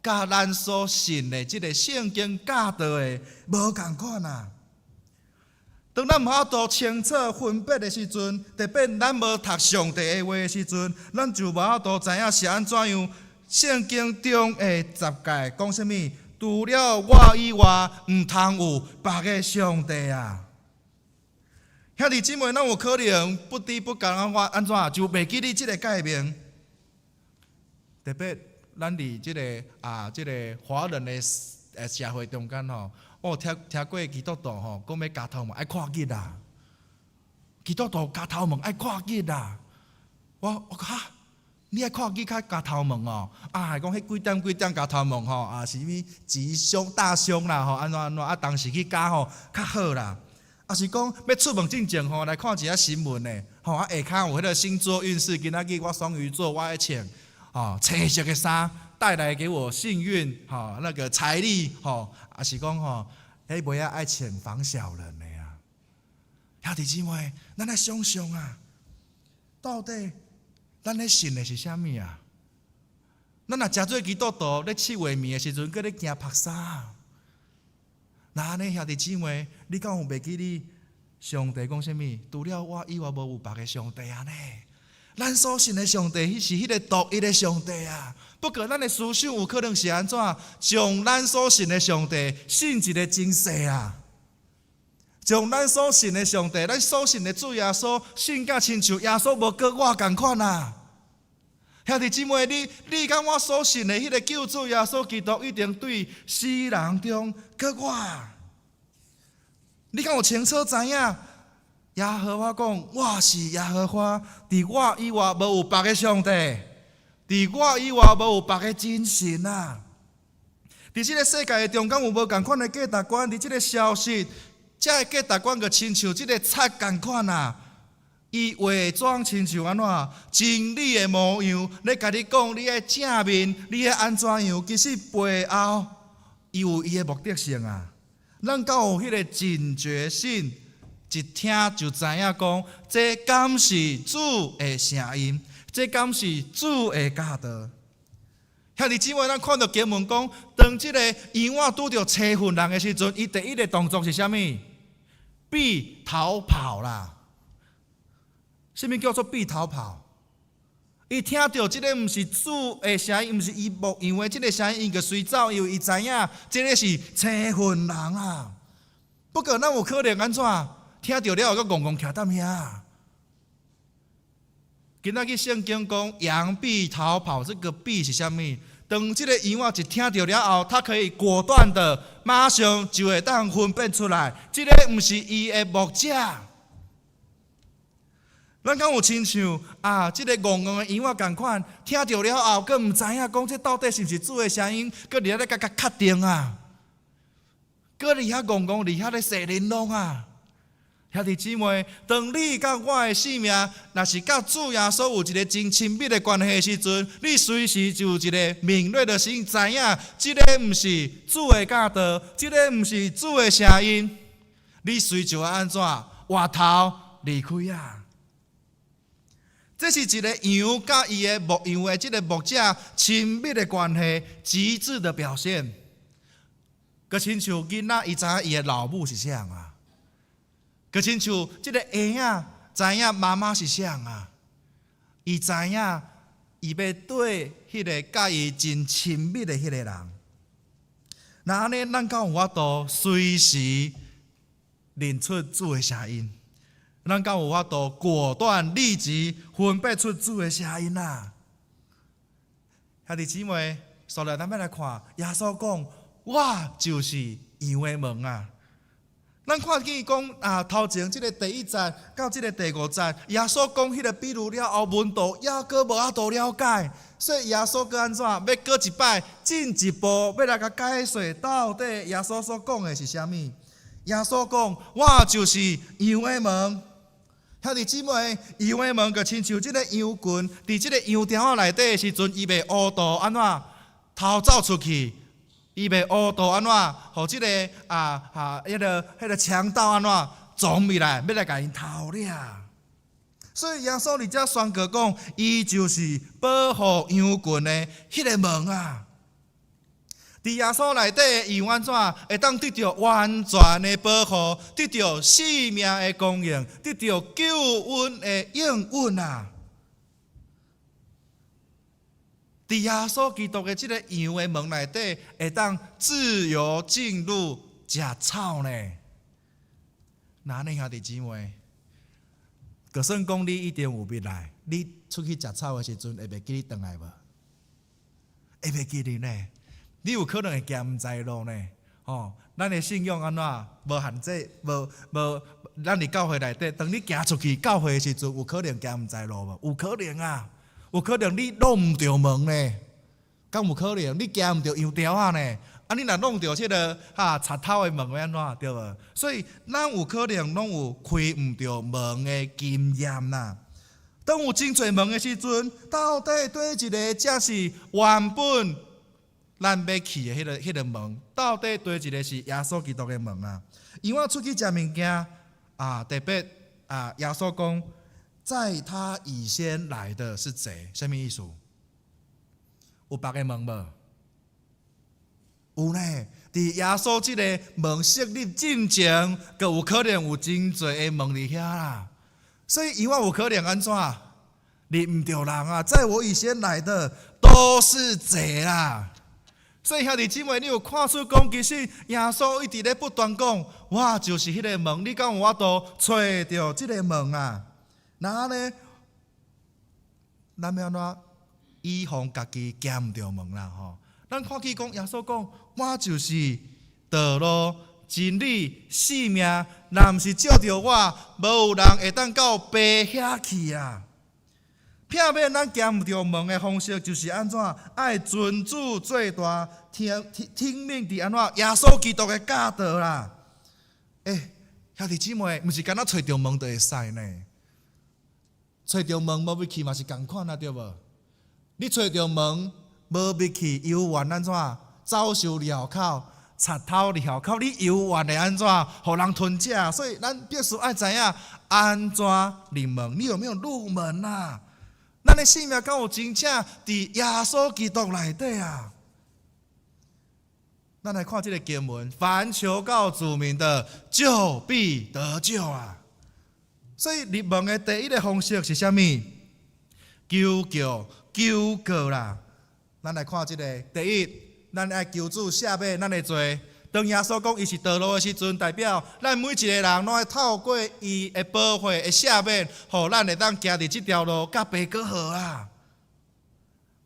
佮咱所信的這个聖經教導的無仝款啊。當咱無法度清楚分別的時陣，特別咱無讀上帝的話的時陣，咱就無法度知影是按怎樣。聖經中的十誡講啥物？除了我以外，毋通有別个上帝啊！兄弟姊妹，咱有可能不知不覺按怎按怎就袂記得這个誡命。特別咱佇這个啊，這个華人的社會中間吼，我有聽聽過基督徒吼，講欲咬頭毛愛看日啊，基督徒咬頭毛愛看日啊，我我哈，你愛看日較咬頭毛哦？啊，講彼幾點幾點咬頭毛吼，啊是物吉凶大凶啦吼，按怎按怎啊，當時去咬吼較好啦。啊是講欲出門進前吼，來看一下新聞的，吼啊下跤有彼个星座運勢，今仔日我雙魚座，我愛穿吼青色的衫，帶來給我幸運，吼那個財力，吼啊是講吼，彼尾仔愛穿防小人的啊。兄弟姊妹，咱來想想啊，到底咱咧信的是啥物啊？咱若誠做基督徒咧七月暝的時陣，閣咧驚曝衫。那按呢，兄弟姊妹，你敢有袂記得上帝講啥物？除了我以外，無有別个上帝啊呢？咱所信的上帝，彼是彼个獨一的上帝啊。不過，咱的思想有可能是按怎？將咱所信的上帝信一个真細啊！將咱所信的上帝，咱所信的主耶穌，信甲親像耶穌無閣我仝款啊！兄弟姊妹，你你敢我所信的彼个救主耶穌基督，已經對死人中閣活？你敢有清楚知影？耶和華講：我是耶和華，佇我以外無有別个上帝，佇我以外無有別个真神啊！佇這个世界的中間有無仝款的價值觀？佇這个消息，這个價值觀就親像這个賊仝款啊！伊偽裝親像按怎真理的模樣，咧共你講，你愛正面，你愛按怎樣？其實背後伊有伊的目的性啊！咱敢有彼个警覺性，一聽就知影講，這敢是主的聲音，這敢是主的教導。兄弟姊妹，咱看著經文講，當這个羊仔拄著青糞人的時陣，伊第一个動作是啥物？必逃跑啦！啥物叫做必逃跑？伊聽著這个毋是主的聲音，毋是伊牧羊的這个聲音，伊就隨走，因為伊知影這个是青糞人啊。不過咱有可能按怎？聽著了後，閣戇戇徛踮遐。今仔日聖經講羊必逃跑，這个必是啥物？當這个羊仔一聽著了後，他可以果斷的馬上就會當分辨出來，這个毋是伊的牧者。咱敢有親像啊？這个戇戇的羊仔仝款，聽著了後，閣毋知影講這到底是毋是主的聲音，閣佇遐咧共共確定啊！閣佇遐戇戇佇遐咧踅玲瑯啊！兄弟姊妹，當你佮我的生命，若是佮主耶穌有一个真親密的關係的時陣，你隨時就有一个敏銳的心，知影這个毋是主的教導，這个毋是主的聲音，你隨就愛按怎回頭離開啊！這是一个羊佮伊的牧羊的這个牧者親密的關係，極致的表現。閣親像囡仔，伊知影伊的老母是啥啊？閣親像這个嬰仔知影媽媽是啥啊？伊知影伊欲綴彼个佮伊真親密的彼个人。那按呢，咱敢有法度隨時認出主的聲音？咱敢有法度果斷立即分辨出主的聲音啊？兄弟姊妹，所來咱欲來看，耶穌講：我就是羊的門啊！咱看見講啊，頭前這个第一節到這个第五節，耶穌講彼个比喻了後，門徒猶閣無法度了解，所以耶穌閣按怎？欲閣一擺進一步，欲來共解說到底耶穌所講的是啥物？耶穌講：我就是羊的門。兄弟姊妹，羊的門就親像這個羊群，佇這個羊埕仔內底的時陣，伊袂烏道按怎逃走出去，伊袂烏道按怎，予這個啊啊，彼個強盜按怎撞入來，欲來共𪜶偷掠。所以耶穌佇遮宣告講，伊就是保護羊群的彼個門啊！佇耶穌內底的羊按怎會當得著完全的保護，得著性命的供應，得著救恩的應允啊！佇耶穌基督的這個羊的門內底，會當自由進入食草呢？那呢兄弟姊妹，就算講你一定有入來，你出去食草的時陣，會袂記得轉來無？會袂記得呢？你有可能會行毋知路呢？吼，咱的信仰按怎無限制，無無，咱佇教會內底，當你行出去教會的時陣，有可能行毋知路無？有可能啊，有可能你弄毋著門呢？敢有可能？你行毋著羊埕仔呢？啊，你若弄著這个哈賊偷的門欲按怎對無？所以咱有可能攏有開毋著門的經驗啦。當有真濟門的時陣，到底佗一个才是原本咱欲去的彼个門？到底佗一个是耶穌基督的門啊？因為出去食物件啊，特別啊，耶穌講，在他以先來的是賊，啥物意思？有別个門無？有呢，佇耶穌這个門設立進前，閣有可能有真濟的門佇遐啦。所以猶有可能按怎？認毋著人啊，在我以先來的都是賊啦。所以兄弟姊妹，你有看出講，其實耶穌一直咧不斷講，我就是彼个門，你敢有法度揣著這个門啊？那呢，咱欲按怎以防家己行毋著門啦？吼，咱看見講耶穌講，我就是道路、真理、生命，若毋是藉著我，無有人會當到爸遐去啊！避免咱行毋著門的方式，就是按怎？愛尊主做大，聽聽聽命佇按怎？耶穌基督的教導啦！欸，兄弟姊妹，毋是干焦揣著門就會使呢？揣著門無入去嘛是仝款啊，對無？你揣著門無入去，猶原按怎？走獸入口，賊偷入口，你猶原會按怎？予人吞食，所以咱必須愛知影按怎入門。你有沒有入門啊？咱的生命敢有真正佇耶穌基督內底啊？咱來看這个經文：凡求告主名的，就必得救啊！所以入門的第一个方式是啥物？求叫、求告啦。咱來看這个第一，咱愛求主赦免咱的罪。當耶穌講伊是道路的時陣，代表咱每一个人攏愛透過伊的寶血的赦免，予咱會當行佇這條路，佮爸閣好啊！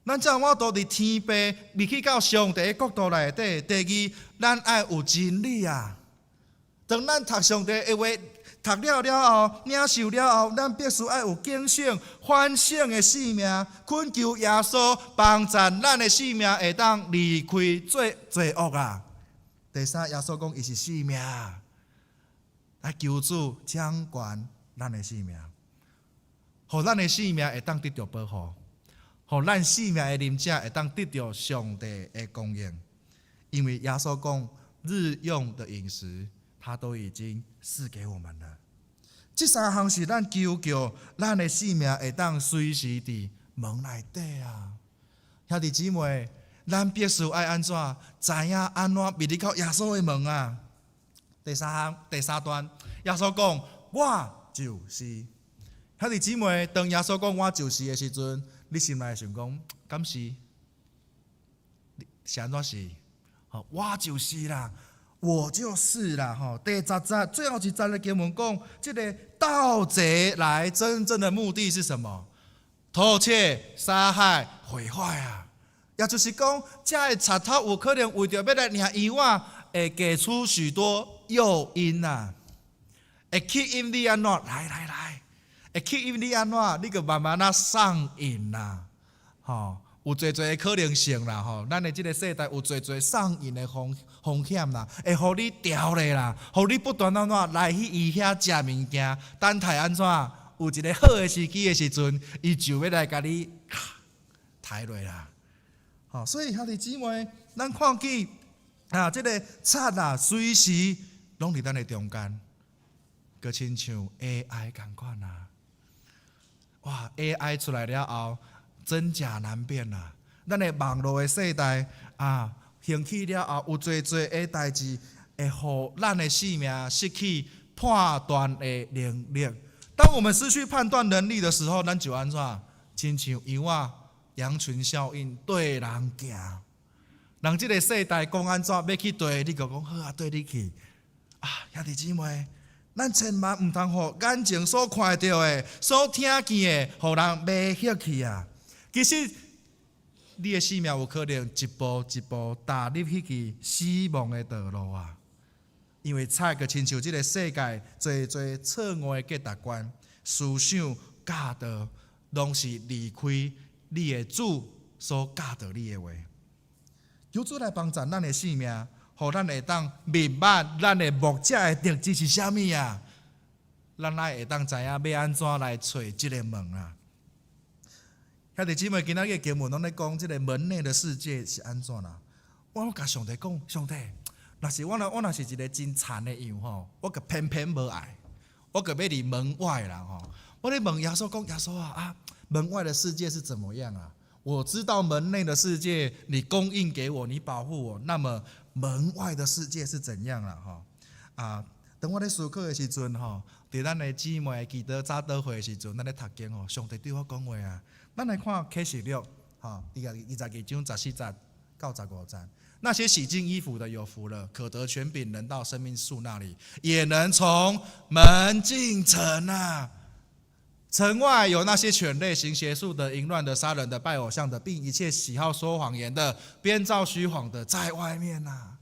咱才有法度佇天父入去到上帝的國度內底。第二，咱愛有真理啊！當咱讀上帝的話，讀了了後，領受了後，咱必須愛有警醒、反省的生命，懇求耶穌幫助咱的生命會當離開罪罪惡啊！第三，耶穌講伊是生命，來求主掌管咱的生命，予咱的生命會當得著保護，予咱生命的啉者會當得著上帝的供應。因為耶穌講日用的飲食，他都已經賜給我們了。這三項是咱求叫咱的生命會當隨時佇門內底啊，兄弟姊妹。咱必須愛按怎知影按怎入去到耶穌的門啊？第三項，第三段，耶穌講：我就是。兄弟姊妹，當耶穌講我就是的時陣，你心內想講，敢是？是按怎是？吼，我就是啦，我就是啦，吼。第十節最後一節的經文講，這个盜賊來真正的目的是什麼？偷竊、殺害、毀壞啊！也就是講，這个賊偷有可能為著欲來掠羊仔，會給出許多誘因啊，會吸引你按怎？來來來，會吸引你按怎？你閣慢慢仔上癮啦，吼，有濟濟的可能性啦，吼。咱的這个世代有濟濟上癮的風險啦，會予你牢咧啦，予你不斷按怎來去伊遐食物件，等待按怎？有一个好的時機的時陣，伊就欲來共你刣落啦。吼，所以兄弟姊妹，咱看見啊，這個賊啊，隨時攏佇咱的中間，閣親像 AI 仝款啊！哇，AI 出來了後，真假難辨啊！咱的網路的世代啊，興起了後，有濟濟的代誌會予咱的性命失去判斷的能力。當我們失去判斷能力的時候，咱就按怎？親像羊仔，羊群效應，綴人行。人這個世代講按怎欲去綴，你就講好啊，綴你去。啊，兄弟姊妹，咱千萬毋通予眼前所看著的、所聽見的，予人迷惑去啊！其實，你的性命有可能一步一步踏入彼去死亡的道路啊！因為賊就親像這個世界濟濟錯誤的價值觀、思想、教導，攏是離開你的主所教導你的話。求主來幫助咱的性命，予咱會當明白咱的牧者的特質是啥物啊？咱來會當知影欲按怎來揣這个門啊？兄弟姊妹，今仔日經文攏咧講這个門內的世界是按怎啦？我共上帝講，上帝，若是我若我若是一个真殘的羊吼，我閣偏偏無愛，我閣欲佇門外啦吼。我咧問耶穌講，耶穌啊啊，門外的世界是怎麼樣啊？我知道門內的世界，你供應給我，你保護我。那麼門外的世界是怎樣啦？吼啊！當我咧思考的時陣吼，佇咱的姊妹祈禱早禱會的時陣，咱咧讀經吼，上帝對我講話啊。咱來看啟示錄，吼，22章14節到15節。那些洗淨衣服的有福了，可得權柄，能到生命樹那裡，也能從門進城啊。城外有那些犬類、行邪術的、淫亂的、殺人的、拜偶像的，並一切喜好說謊言的、編造虛謊的，在外面啊。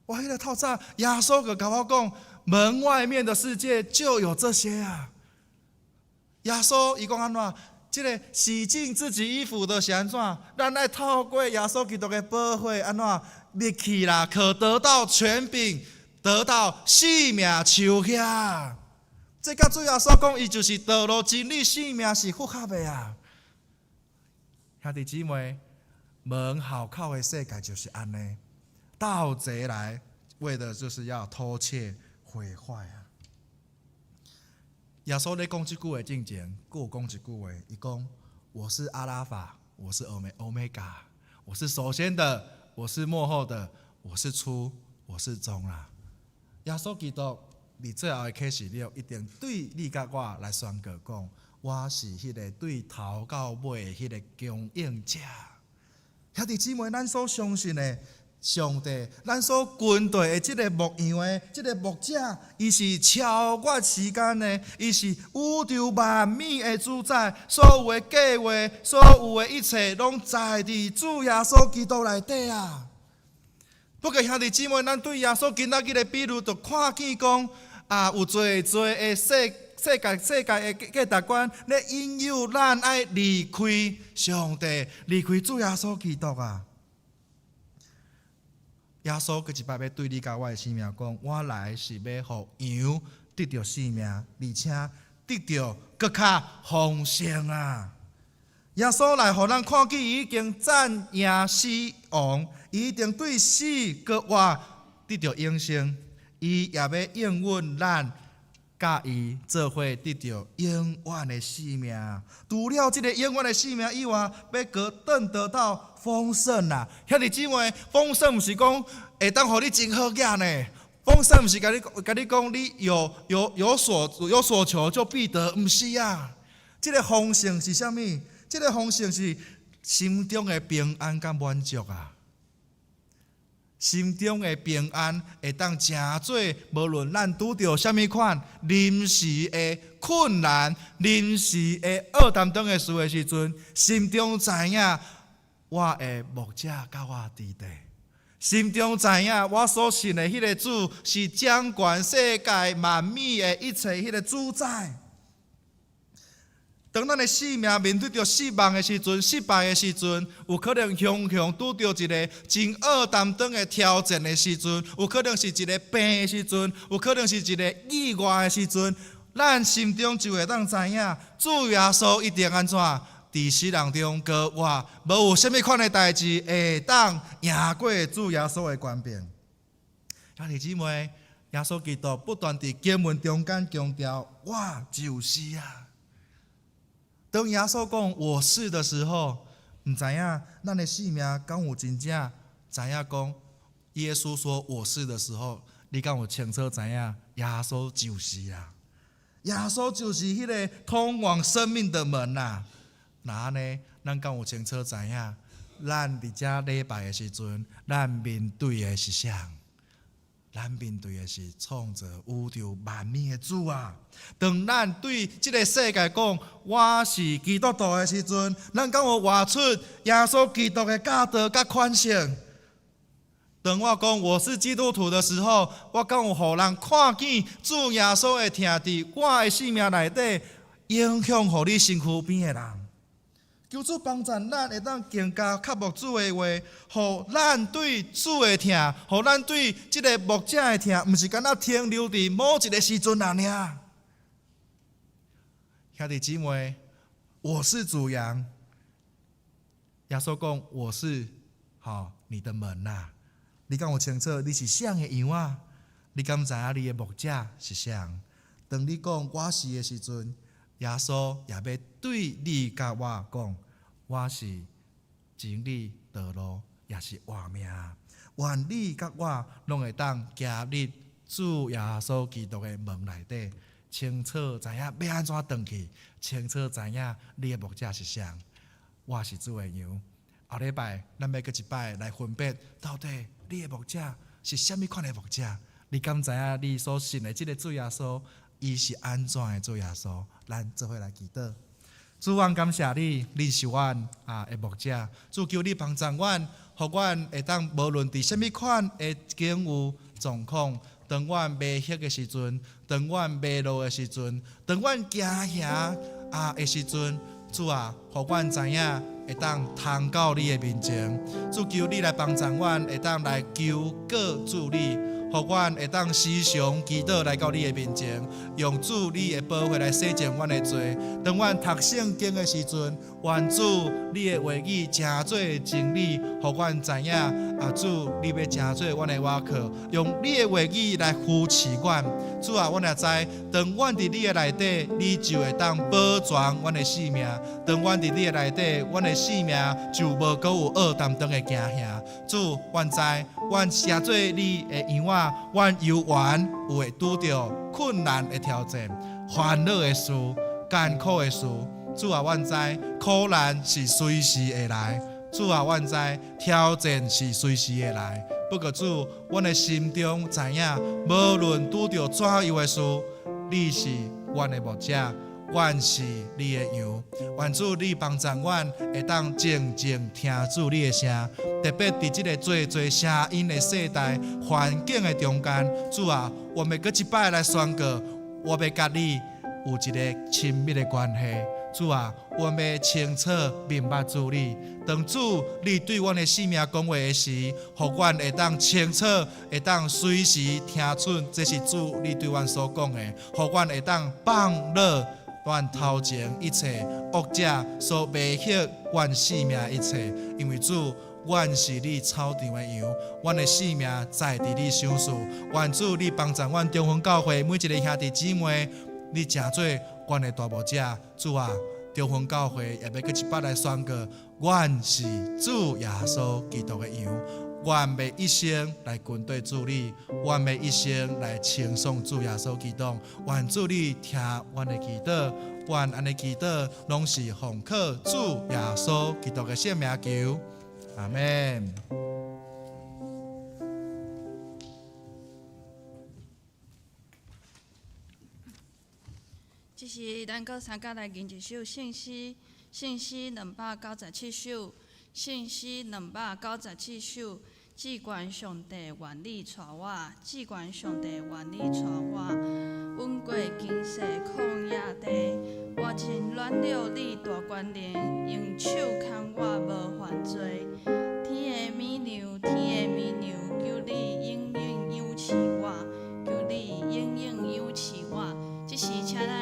我彼个透早，耶穌閣共我講，門外面的世界就有這些啊。耶穌伊講按怎？這个洗淨自己衣服的是按怎？咱愛透過耶穌基督的寶血，按怎入去啦？可得到權柄，得到生命樹遐。這佮主耶穌講，伊就是道路、真理、生命是符合的啊！兄弟姊妹，門後口的世界就是按呢，盜賊來為的就是要偷竊、毀壞啊！耶穌咧講這句話進前，閣有講一句話，伊講：我是阿拉法，我是歐米伽，我是首先的，我是末後的，我是初，我是終啦！耶穌基督佇最後的啟示錄，一定對你佮我來宣告講：我是彼个對頭到尾彼个供應者。兄弟姊妹，咱所相信的上帝，咱所跟隨的這个牧羊的這个牧者，伊是超越時間的，伊是宇宙萬物的主宰，所有的計劃，所有的一切，攏在佇主耶穌基督內底啊！不過兄弟姊妹，咱對耶穌今仔日的比喻，就看見講啊，有濟濟的世界的價值觀咧引誘咱愛離開上帝，離開主耶穌基督啊！耶穌閣一擺欲對你佮我的生命講，我來是欲予羊得著性命，而且得著閣較豐盛啊！耶穌來予咱看見，伊已經戰贏死亡，伊已經對死閣活得著永生，伊也欲應允咱佮伊做伙得著永遠的生命。除了這个永遠的生命以外，欲閣轉得到豐盛啊！兄弟姊妹，豐盛毋是講會當予你真好額呢？豐盛毋是共你講，你有所求就必得，毋是啊！這个豐盛是啥物？這个豐盛是心中的平安佮滿足啊！心中的平安會當成做，無論咱拄著啥物款臨時的困難、臨時的惡擔當的事的時陣，心中知影我的牧者佮我佇底，心中知影我所信的彼个主是掌管世界萬物的一切彼个主宰。當咱的生命面對著失望的時陣、失敗的時陣，有可能雄雄拄著一个真惡擔當的挑戰的時陣，有可能是一个病的時陣，有可能是一个意外的時陣，咱心中就會當知影，主耶穌一定按怎？佇死人中閣活，無有啥物款的代誌會當贏過主耶穌的權柄。兄弟姊妹，耶穌基督不斷佇經文中間強調：我就是啊。當耶穌講我是的時候，毋知影咱的生命敢有真正知影講耶穌說我是的時候，你敢有清楚知影耶穌就是啊？耶穌就是彼个通往生命的門啊！若按呢，咱敢有清楚知影？咱佇遮禮拜的時陣，咱面對的是啥？咱面對的是創造宇宙萬物的主啊！當咱對這个世界講我是基督徒的時陣，咱敢有活出耶穌基督的教導佮款式？當我講我是基督徒的時候，我敢有予人看見主耶穌的疼佇我的生命內底，影響予你身軀邊的人？求主幫助咱會當更加渴慕主的話，予咱對主的疼，予咱對這个牧者的疼，毋是干焦停留佇某一个時陣爾。兄弟姊妹，我是主羊。耶穌講我是吼你的門吶。你敢有清楚你是啥的羊仔？你敢知影你的牧者是啥？當你講我是的時陣，耶穌也欲對你佮我講，我是真理、道路，也是活命。願你佮我攏會當行入主耶穌基督的門內底，清楚知影欲按怎轉去，清楚知影你的牧者是啥。我是主的羊。後禮拜咱欲閣一擺來分別，到底你的牧者是啥物款的牧者？你敢知影你所信的這个主耶穌，伊是按怎的主耶穌？咱做伙來祈禱。主，阮感謝你，你是阮的牧者。主，求你幫助阮，予阮會當無論佇啥物款的境遇狀況，當阮迷惑的時陣，當阮迷路的時陣，當阮驚嚇的時陣，主啊，予阮知影會當通到你的面前。主，求你來幫助阮，會當來求告主你。予阮會當時常祈禱來到你的面前，用主你的寶血來洗淨阮的罪。當阮讀聖經的時陣，願主你的話語成做真理，予阮知影啊，主你欲成做阮的倚靠，用你的話語來扶持阮。主啊，阮也知，當阮佇你的內底，你就會當保全阮的性命。當阮佇你的內底，阮的性命就無閣有惡擔當的驚嚇。主，阮知，阮成做你的羊仔，阮猶原有會拄著困難的挑戰、煩惱的事、艱苦的事。主啊，阮知苦難是隨時會來。主啊，阮知挑戰是隨時會來。不過主，阮的心中知影，無論拄著怎樣的事，你是阮的牧者，阮是你的羊。願主你幫助阮，會當靜靜聽主你的聲。特別佇這个濟濟聲音的世代環境的中間，主啊，我欲閣一擺來宣告，我欲佮你有一个親密的關係。主啊，我欲清楚明白主你。當主你對阮的生命講話的時，予阮會當清楚，會當隨時聽出這是主你對阮所講的，予阮會當放落阮頭前一切惡者所迷惑阮生命一切，因為主，阮是你草場的羊，阮的性命在佇你手處。願主你幫助阮中雲教會每一个兄弟姊妹，你成做阮的大牧者。主啊，中雲教會也欲閣一擺來宣告，阮是主耶穌基督的羊，阮欲一生來跟綴主你，阮欲一生來稱頌主耶穌基督。願主你聽阮的祈禱，阮按呢祈禱，攏是奉靠主耶穌基督的聖名求。阿們。這時，咱閣三佮來吟一首聖詩，聖詩297首，聖詩297首。至懸上帝，願你帶我；至懸上帝，願你帶我。阮過經世曠野地，我真軟弱，你大權能，用手牽我無犯罪。天的母娘，天的母娘，求你永遠養飼我，求你永遠養飼我。這時，請咱。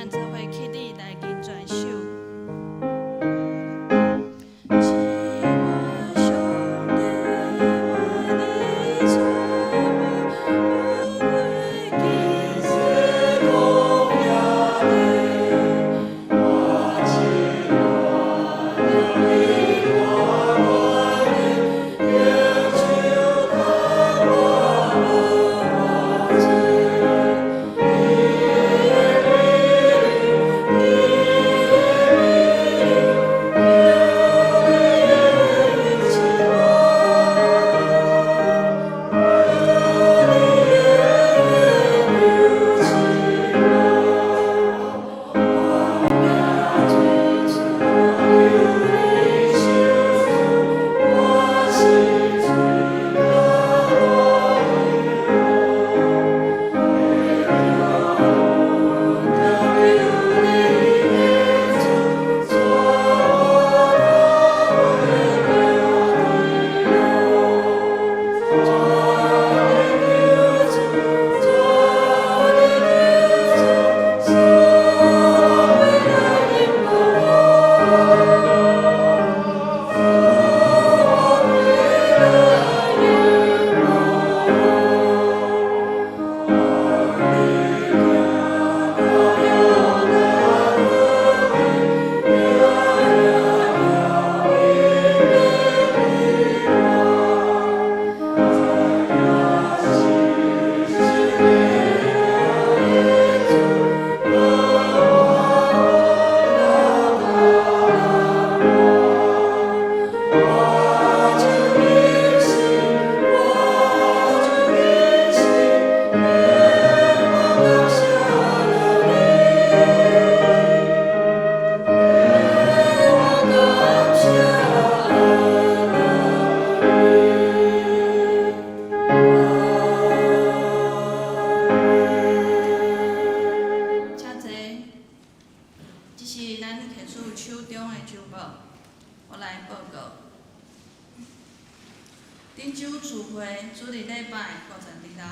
周聚會主日禮拜52人，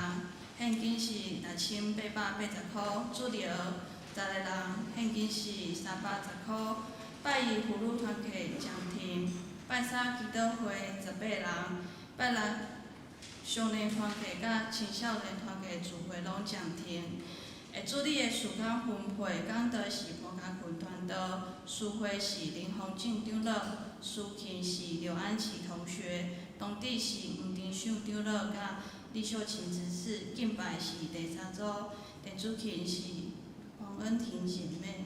現金是6880塊，主日學10個人，現金是310塊。拜一婦女團契暫停，拜三祈禱會18人，拜六少年團契佮青少年團契聚會攏暫停。會主日的時間分配，講道是潘家坤傳道，司會是林宏進長老，司琴是劉安琪同學，當地是黃丁秀長老佮李秀琴執事，敬拜是第三組，電子琴是黃恩婷姐妹。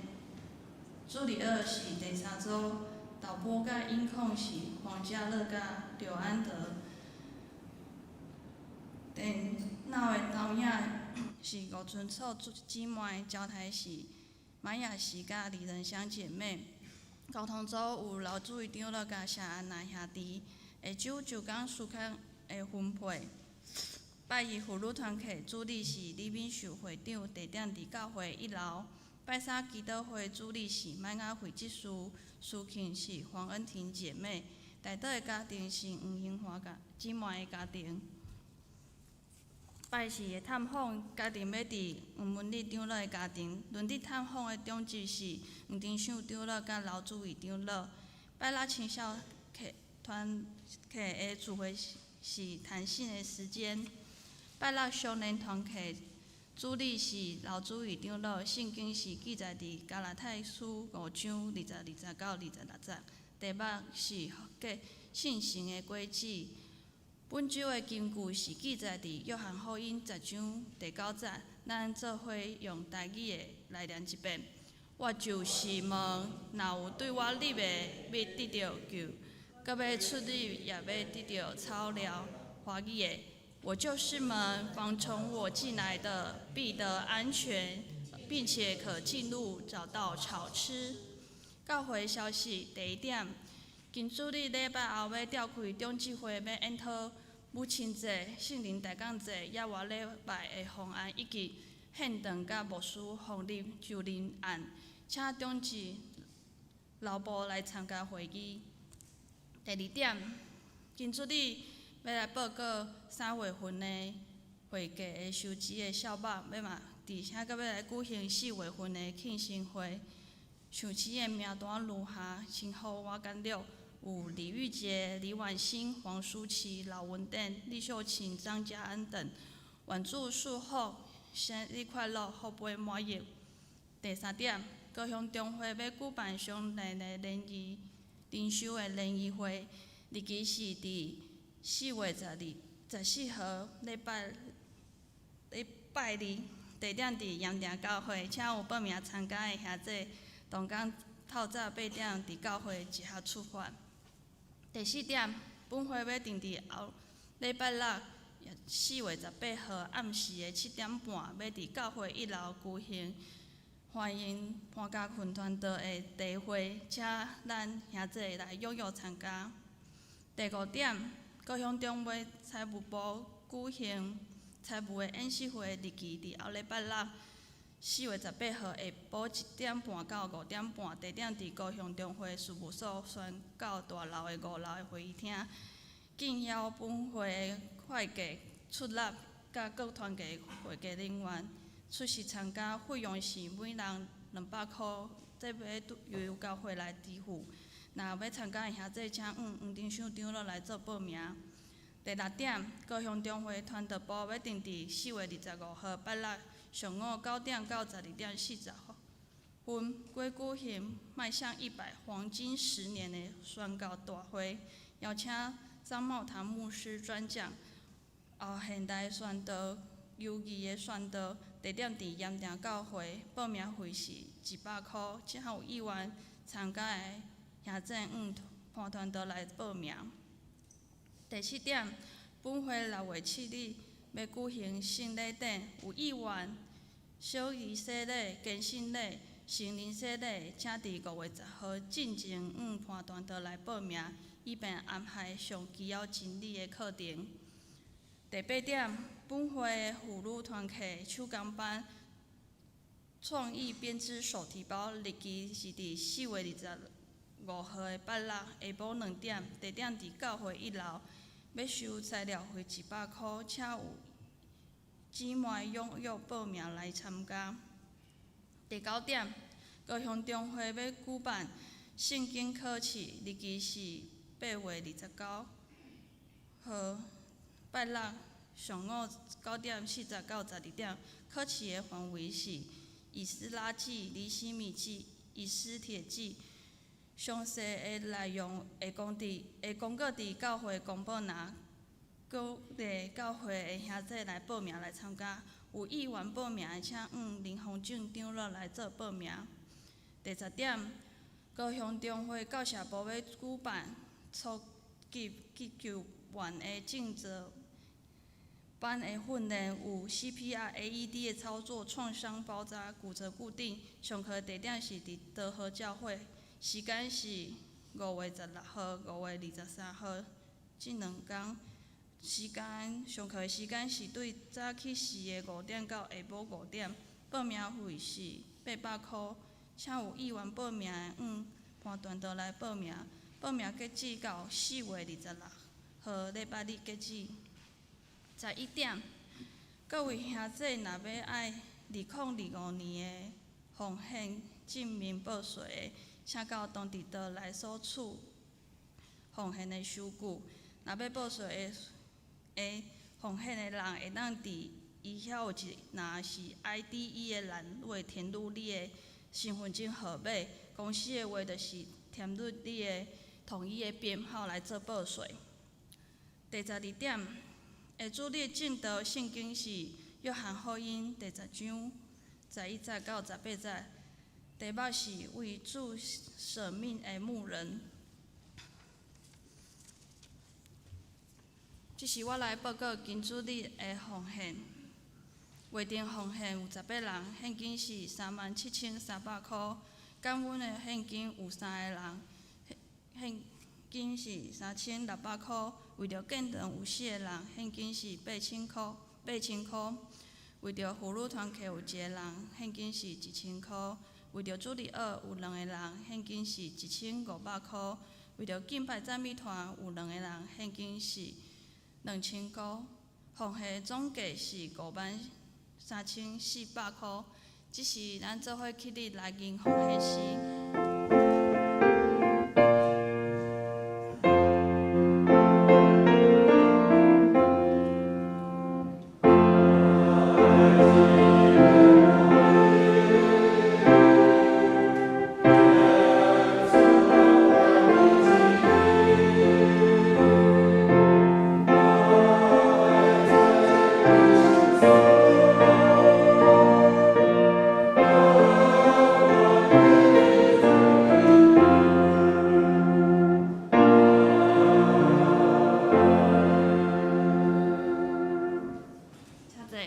主日學是第三組，導播佮音控是黃家樂佮劉安德。電腦的導演是吳春楚姊妹，交台是馬雅琪佮李仁香姐妹。溝通組有劉主義長老佮謝安娜兄弟。下晝周工時間的分配，拜一婦女團契主理是李敏秀會長，地點佇教會一樓。拜三祈禱會主理是麥雅慧執事，司琴是黃恩婷姐妹。代禱的家庭是黃興華姊妹的家庭。拜四的探訪家庭欲佇黃文禮長老的家庭，輪值探訪的長執是黃丁秀長老佮劉主義長老。拜六青少契團契的聚會是談心的時間。拜六少年團契主理是劉主義長老，聖經是記載佇加拉太書5章22節到26節，題目是信行的果子。本週的金句是記載佇約翰福音10章第9節，咱做伙用台語的來念一遍。我就是門，若有對我入的，欲得著救，閣欲出入也欲得著草料。華語的，我就是門，凡從我進來的，必得安全，並且可進入找到草吃。教會消息第一點。今主日禮拜後欲召開長執會，欲研討母親節、聖靈大降節，抑活禮拜的方案，以及獻堂佮牧師訪立就任案，請長執留步來參加會議。第二點，今主日欲來報告3月份的會計的收支的數目，欲嘛佇遐閣欲來舉行4月份的慶生會。受請的名單如下，請予我簡略。有李玉潔、李婉欣、黃淑琪、老文典、李秀琴、張家安等。願主賜福，生日快樂，福杯滿溢。第三點，高雄中會欲舉辦少年的聯誼靈修的聯誼會，日期是佇4月14號禮拜二，地點佇鹽埕教會，請有報名參加的兄弟，同工透早8點佇教會集合出發。第四點，本會欲定佇後禮拜六4月18號暗時的7點半，欲佇教會一樓舉行歡迎潘家坤傳道的茶會，請咱兄弟來踴躍參加。第五點，高雄中會財務部舉行財務的演習會，日期佇後禮拜六4月18號下晡1點半到5點半，地點佇高雄中會事務所宣教大樓的5樓的會議廳。敬邀本會的會計、出納佮各團契會計人員出席參加，費用是每人200塊，這欲由教會來支付。若欲參加的兄弟，請向黃丁秀長老來做報名。第六點，高雄中會傳道部欲定佇4月25號拜六上午9點到12點40分，會舉行邁向100黃金10年的宣告大會，邀請張茂堂牧師專講，後現代宣道、優異的宣道，地點佇鹽埕教會，報名費是100塊，請有意願參加的兄弟向潘傳道來報名。第七點，本會6月7日欲舉行聖禮典，有意願小兒洗禮、堅信禮、成人洗禮，請佇5月10號進前向潘傳道來報名，以便安排上需要真理的課程。第八點，本會婦女團契手工班創意編織手提包，日期是佇4月25號的拜六下晡2點，地點佇教會一樓。欲收材料费100箍，请有姊妹踊跃报名来参加。第九点，高雄中会欲举办圣经考试，日期是8月29号，拜六上午9点40到12点。考试的范围是以斯拉记、尼希米记、以斯帖记。详细的内容会公告伫教会公布栏，鼓励教会的兄弟来报名来参加。有意愿报名的，请向林宏俊长老来做报名。第十点，高雄中会教社部欲举办初级急救员的证照班的训练，有 CPR、AED 的操作、创伤包扎、骨折固定。上课地点是伫德和教会，时间是5月16号、5月23号这两工。时间上课的时间是对早起时的5点到下晡5点。报名费是800箍，请有意愿报名的，向潘传道来报名。报名截止到4月26号礼拜日截止。11点，各位兄弟若欲爱2025年的奉献证明报税的，请到东直道来索取奉献的收据。若欲报税的奉献的人，会当伫伊遐有一若是 IDE 的栏位填入你的身份证号码，公司的话就是填入你的统一的编号来做报税。第十二点，会主日证道圣经是约翰福音第十章11节到18节，题目是为主舍命的牧人。这是我来报告今主日的奉献。预定奉献有18人，现金是37,300箍。感恩的现金有三个人，现金是3,600箍。为著建堂有四个人，现金是8,000箍。8,000箍。为著妇女团契有一个人，现金是1,000箍。为著主日学有两个人，现金是1,500箍。为著敬拜赞美团有两个人，现金是2,000箍。奉献总计是53,400箍。这是咱做伙起立来吟奉献诗。请坐。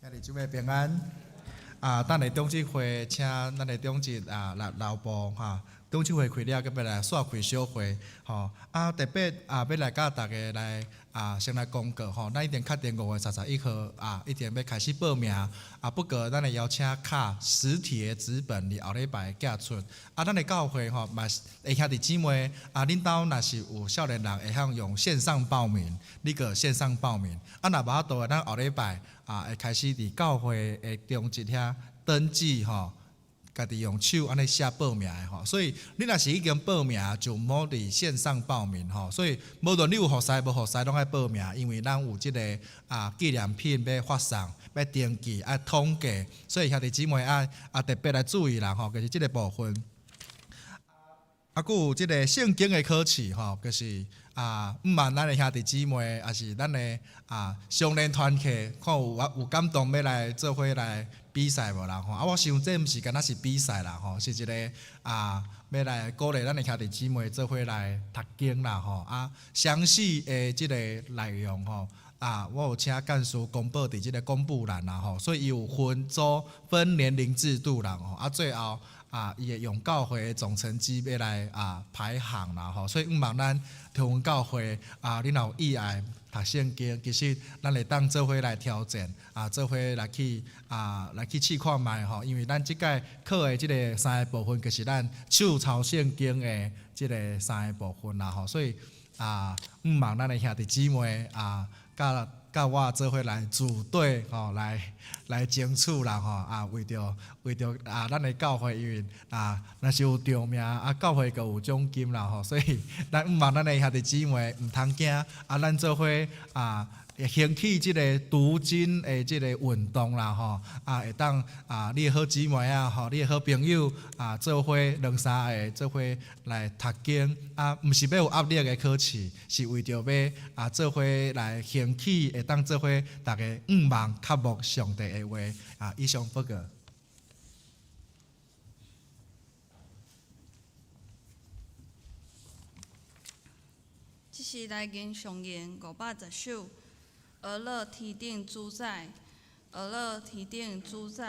兄弟姊妹平安。啊，等下中职会，请咱的中职啊来留步哈。中职会开了，阁欲来煞开小会吼。啊，特别啊，欲来佮大家来啊，先来公告吼。咱已经确定5月31号啊，一定欲开始报名。啊，不过咱的邀请卡实体的纸本，伫后礼拜寄出。啊，咱的教会吼嘛是会兄弟姊妹啊，恁兜若是有少年人会晓用线上报名，你阁线上报名。啊，若无法度的，咱后礼拜啊会开始伫教会的中职遐登记吼，家己用手按呢写报名的吼。所以你若是已经报名，就毋好伫线上报名吼。所以无论你有服侍无服侍，拢爱报名，因为咱有这个啊纪念品欲发送、欲登记、爱统计，所以兄弟姊妹爱啊特别来注意啦吼，就是这个部分。啊，阁有这个圣经的考试吼，就是啊，毋瞒咱的兄弟姊妹，抑是咱的啊少年团契，看有有感动欲来做伙来比赛无啦吼？啊，我想这毋是干焦是比赛啦吼，是一个啊，欲来鼓励咱的兄弟姊妹做伙来读经啦吼。啊，详细的这个内容吼，啊，我有请干事公布伫这个公布栏啦吼，所以伊有分组、分年龄制度啦吼。啊，最后。啊，伊會用教會的總成績欲來排行啦吼，所以毋望咱桃園教會啊，你若有意愛讀聖經，其實咱會當做伙來挑戰啊，做伙來去試看覓吼，因為咱這屆考的這个三個部分，就是咱手抄聖經的這个三个部分啦吼，所以啊，毋望咱的兄弟姊妹啊，佮我做伙來組隊吼，來爭取啦吼啊，為著啊，咱的教會因為啊，若是有著名啊，教會閣有獎金啦吼，所以咱毋望咱的兄弟姊妹毋通驚啊，咱做伙啊，會興起這个讀經的這个運動啦吼啊，會當啊，你的好姊妹啊吼，你的好朋友啊，做伙兩三个做伙來讀經啊，毋是欲有壓力的考試，是為著欲啊做伙來興起，會當做伙逐家向望渴慕上帝的話啊，以上報告。這是來經上言510首，俄勒天頂主宰，俄勒天頂主宰，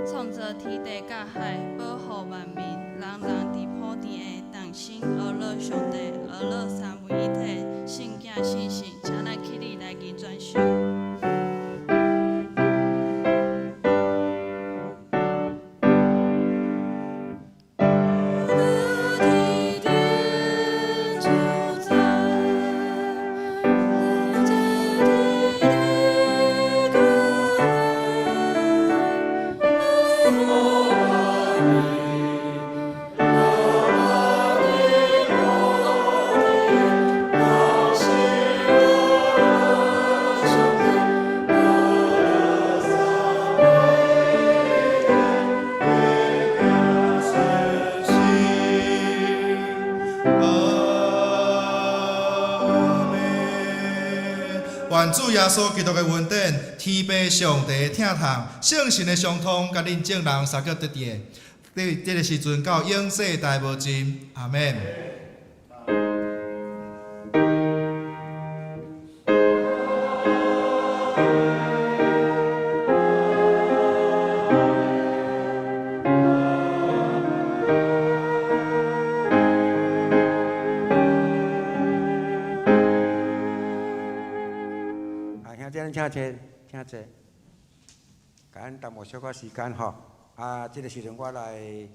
創造天地佮海，保護萬民，人人佇普天的同心，俄勒上帝，俄勒三位一體，聖囝聖神，請咱起立來吟全首。願主耶穌基督的恩典、天父上帝的疼痛、聖神的相通，佮恁眾人三個得佇的，佇這个時陣到永世代無盡。阿們。啊，兄弟，咱請坐，請坐。共咱耽誤小可時間吼。啊，這个時陣我來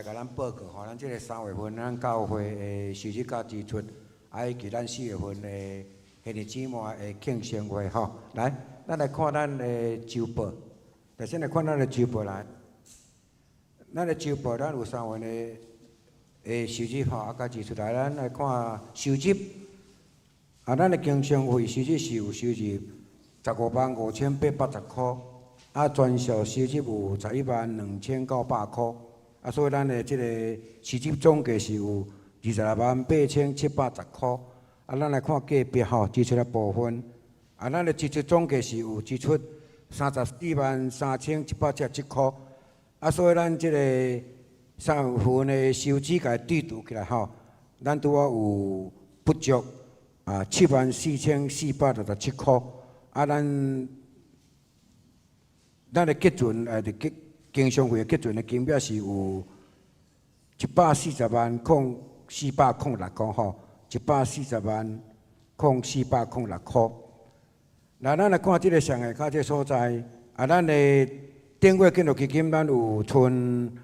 共咱報告吼，咱這个三月份咱教會的收入佮支出，啊以及咱四月份的兄弟姊妹的慶生會吼。來，咱來看咱的週報。來，先來看咱的週報來。咱的週報，咱有三月份的收入吼，啊，佮支出來，咱來看收入。啊，咱的經商費收入是有收入155,880箍，啊，全數收入有112,900箍，啊，所以咱的這个收入總計是有268,710箍。啊，咱來看隔壁吼支出的部分，啊，咱的支出總計是有支出343,177箍，啊，所以咱這个三月份的收支共對除起來吼，咱拄好有不足。啊，74,467箍，啊，咱的結存，佇結經常費的結存的金額是有1,400,406箍吼，1,400,406箍。來，咱來看這个上下跤這个所在，啊，咱的頂月建築基金，咱有存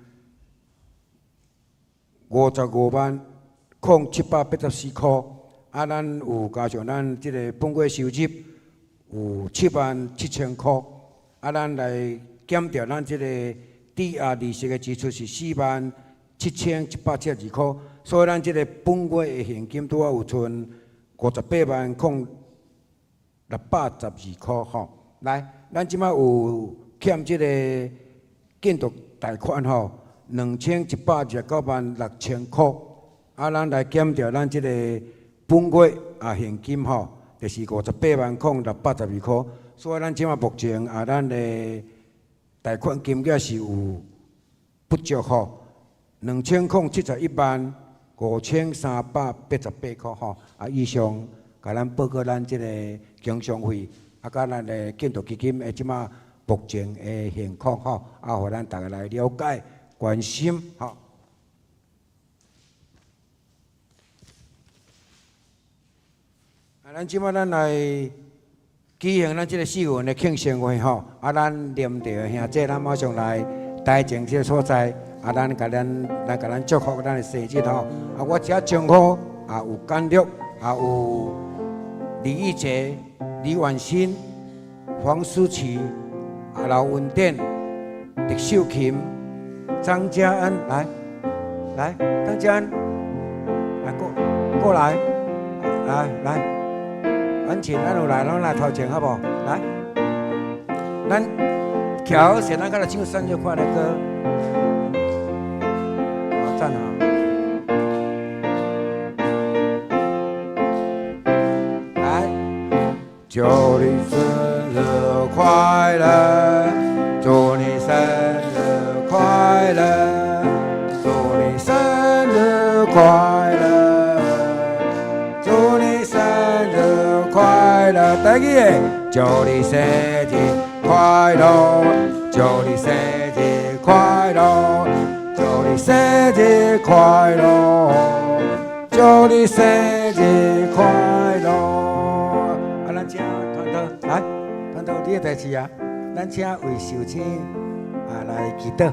550,784箍。啊，咱有加上咱這个本月收入有77,000箍，啊，咱來減掉咱這个抵押利息的支出是47,172箍，所以咱這个本月的現金拄好有剩580,612箍吼。來，咱這擺有欠這个建築貸款吼，21,296,000箍，啊，咱來減掉咱這个本月啊現金吼，就是580,612箍，所以咱這擺目前啊，咱的貸款金額是有不足吼，20,715,388箍吼。啊，以上共咱報告咱這个經常費啊，佮咱的建築基金的這擺目前的現況吼，啊，予咱逐家來了解，關心吼。啊，咱這擺咱來舉行咱這个四月份的慶生會吼，啊，咱連著兄姐，咱馬上來台前這个所在，啊，咱共咱來共咱祝福咱的生日吼。啊，我這稱呼啊有簡略，啊有李義傑、李婉欣、黃思琪、啊劉文典、狄秀琴、張嘉恩，來，來，張嘉恩，來過過來，來來。婉晴，咱有來，攏來頭前好無？來，咱徛好勢，咱閣來唱生日快樂歌。好，讚好。來，祝你生日快樂，祝你生日快樂，祝你生日快樂，祝你生日快樂，台語的，祝你生日快樂，祝你生日快樂，祝你生日快樂，祝你生日快樂。啊，咱請團隊來，團隊你的代誌啊，咱請為壽星啊來祈禱。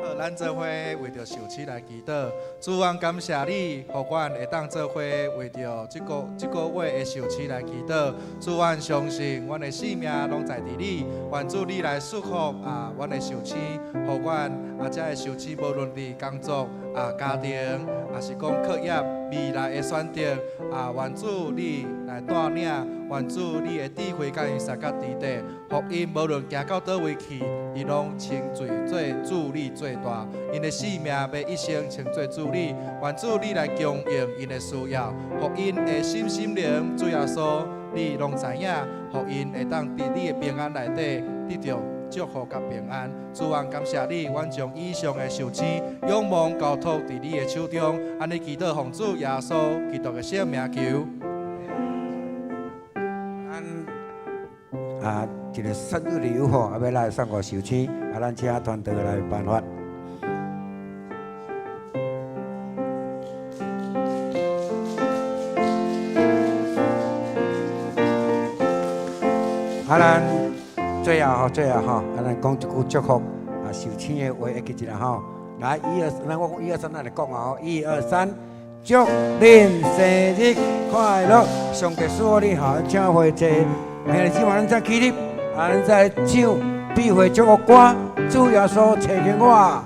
好，咱做伙為著壽星來祈禱。主啊，感謝你，予阮會當做伙為著這個這個月的壽星來祈禱。主啊，相信阮的性命攏在佇你，願主你來祝福啊，阮的壽星，予阮啊，這个壽星無論佇工作啊、家庭，抑是講課業、未來的選擇啊，願主你來帶領，願主你的智慧佮𪜶相佮佇底，予𪜶無論行到佗位去，𪜶攏稱做做主你最大，𪜶的性命欲一生稱做主你，願主你來供應𪜶的需要，予𪜶的心心靈，主耶穌，你攏知影，予𪜶會當佇你的平安內底得著祝福佮平安。主啊，感謝你，阮將以上的壽星仰望交託佇你的手中，按呢祈禱奉主耶穌基督的聖名求。咱啊，一个生日禮物吼，啊，欲來送予壽星，啊，咱請團隊來頒發。啊，咱最後吼，最後吼，啊，咱講一句祝福啊，壽星的話會記一下吼。來，一二，咱我講一二三，咱來講啊吼，一二三，祝恁生日快樂！上帝賜福你吼，請回坐。兄弟姊妹，咱再起立，啊，咱再唱比會祝福歌，主耶穌揣見我。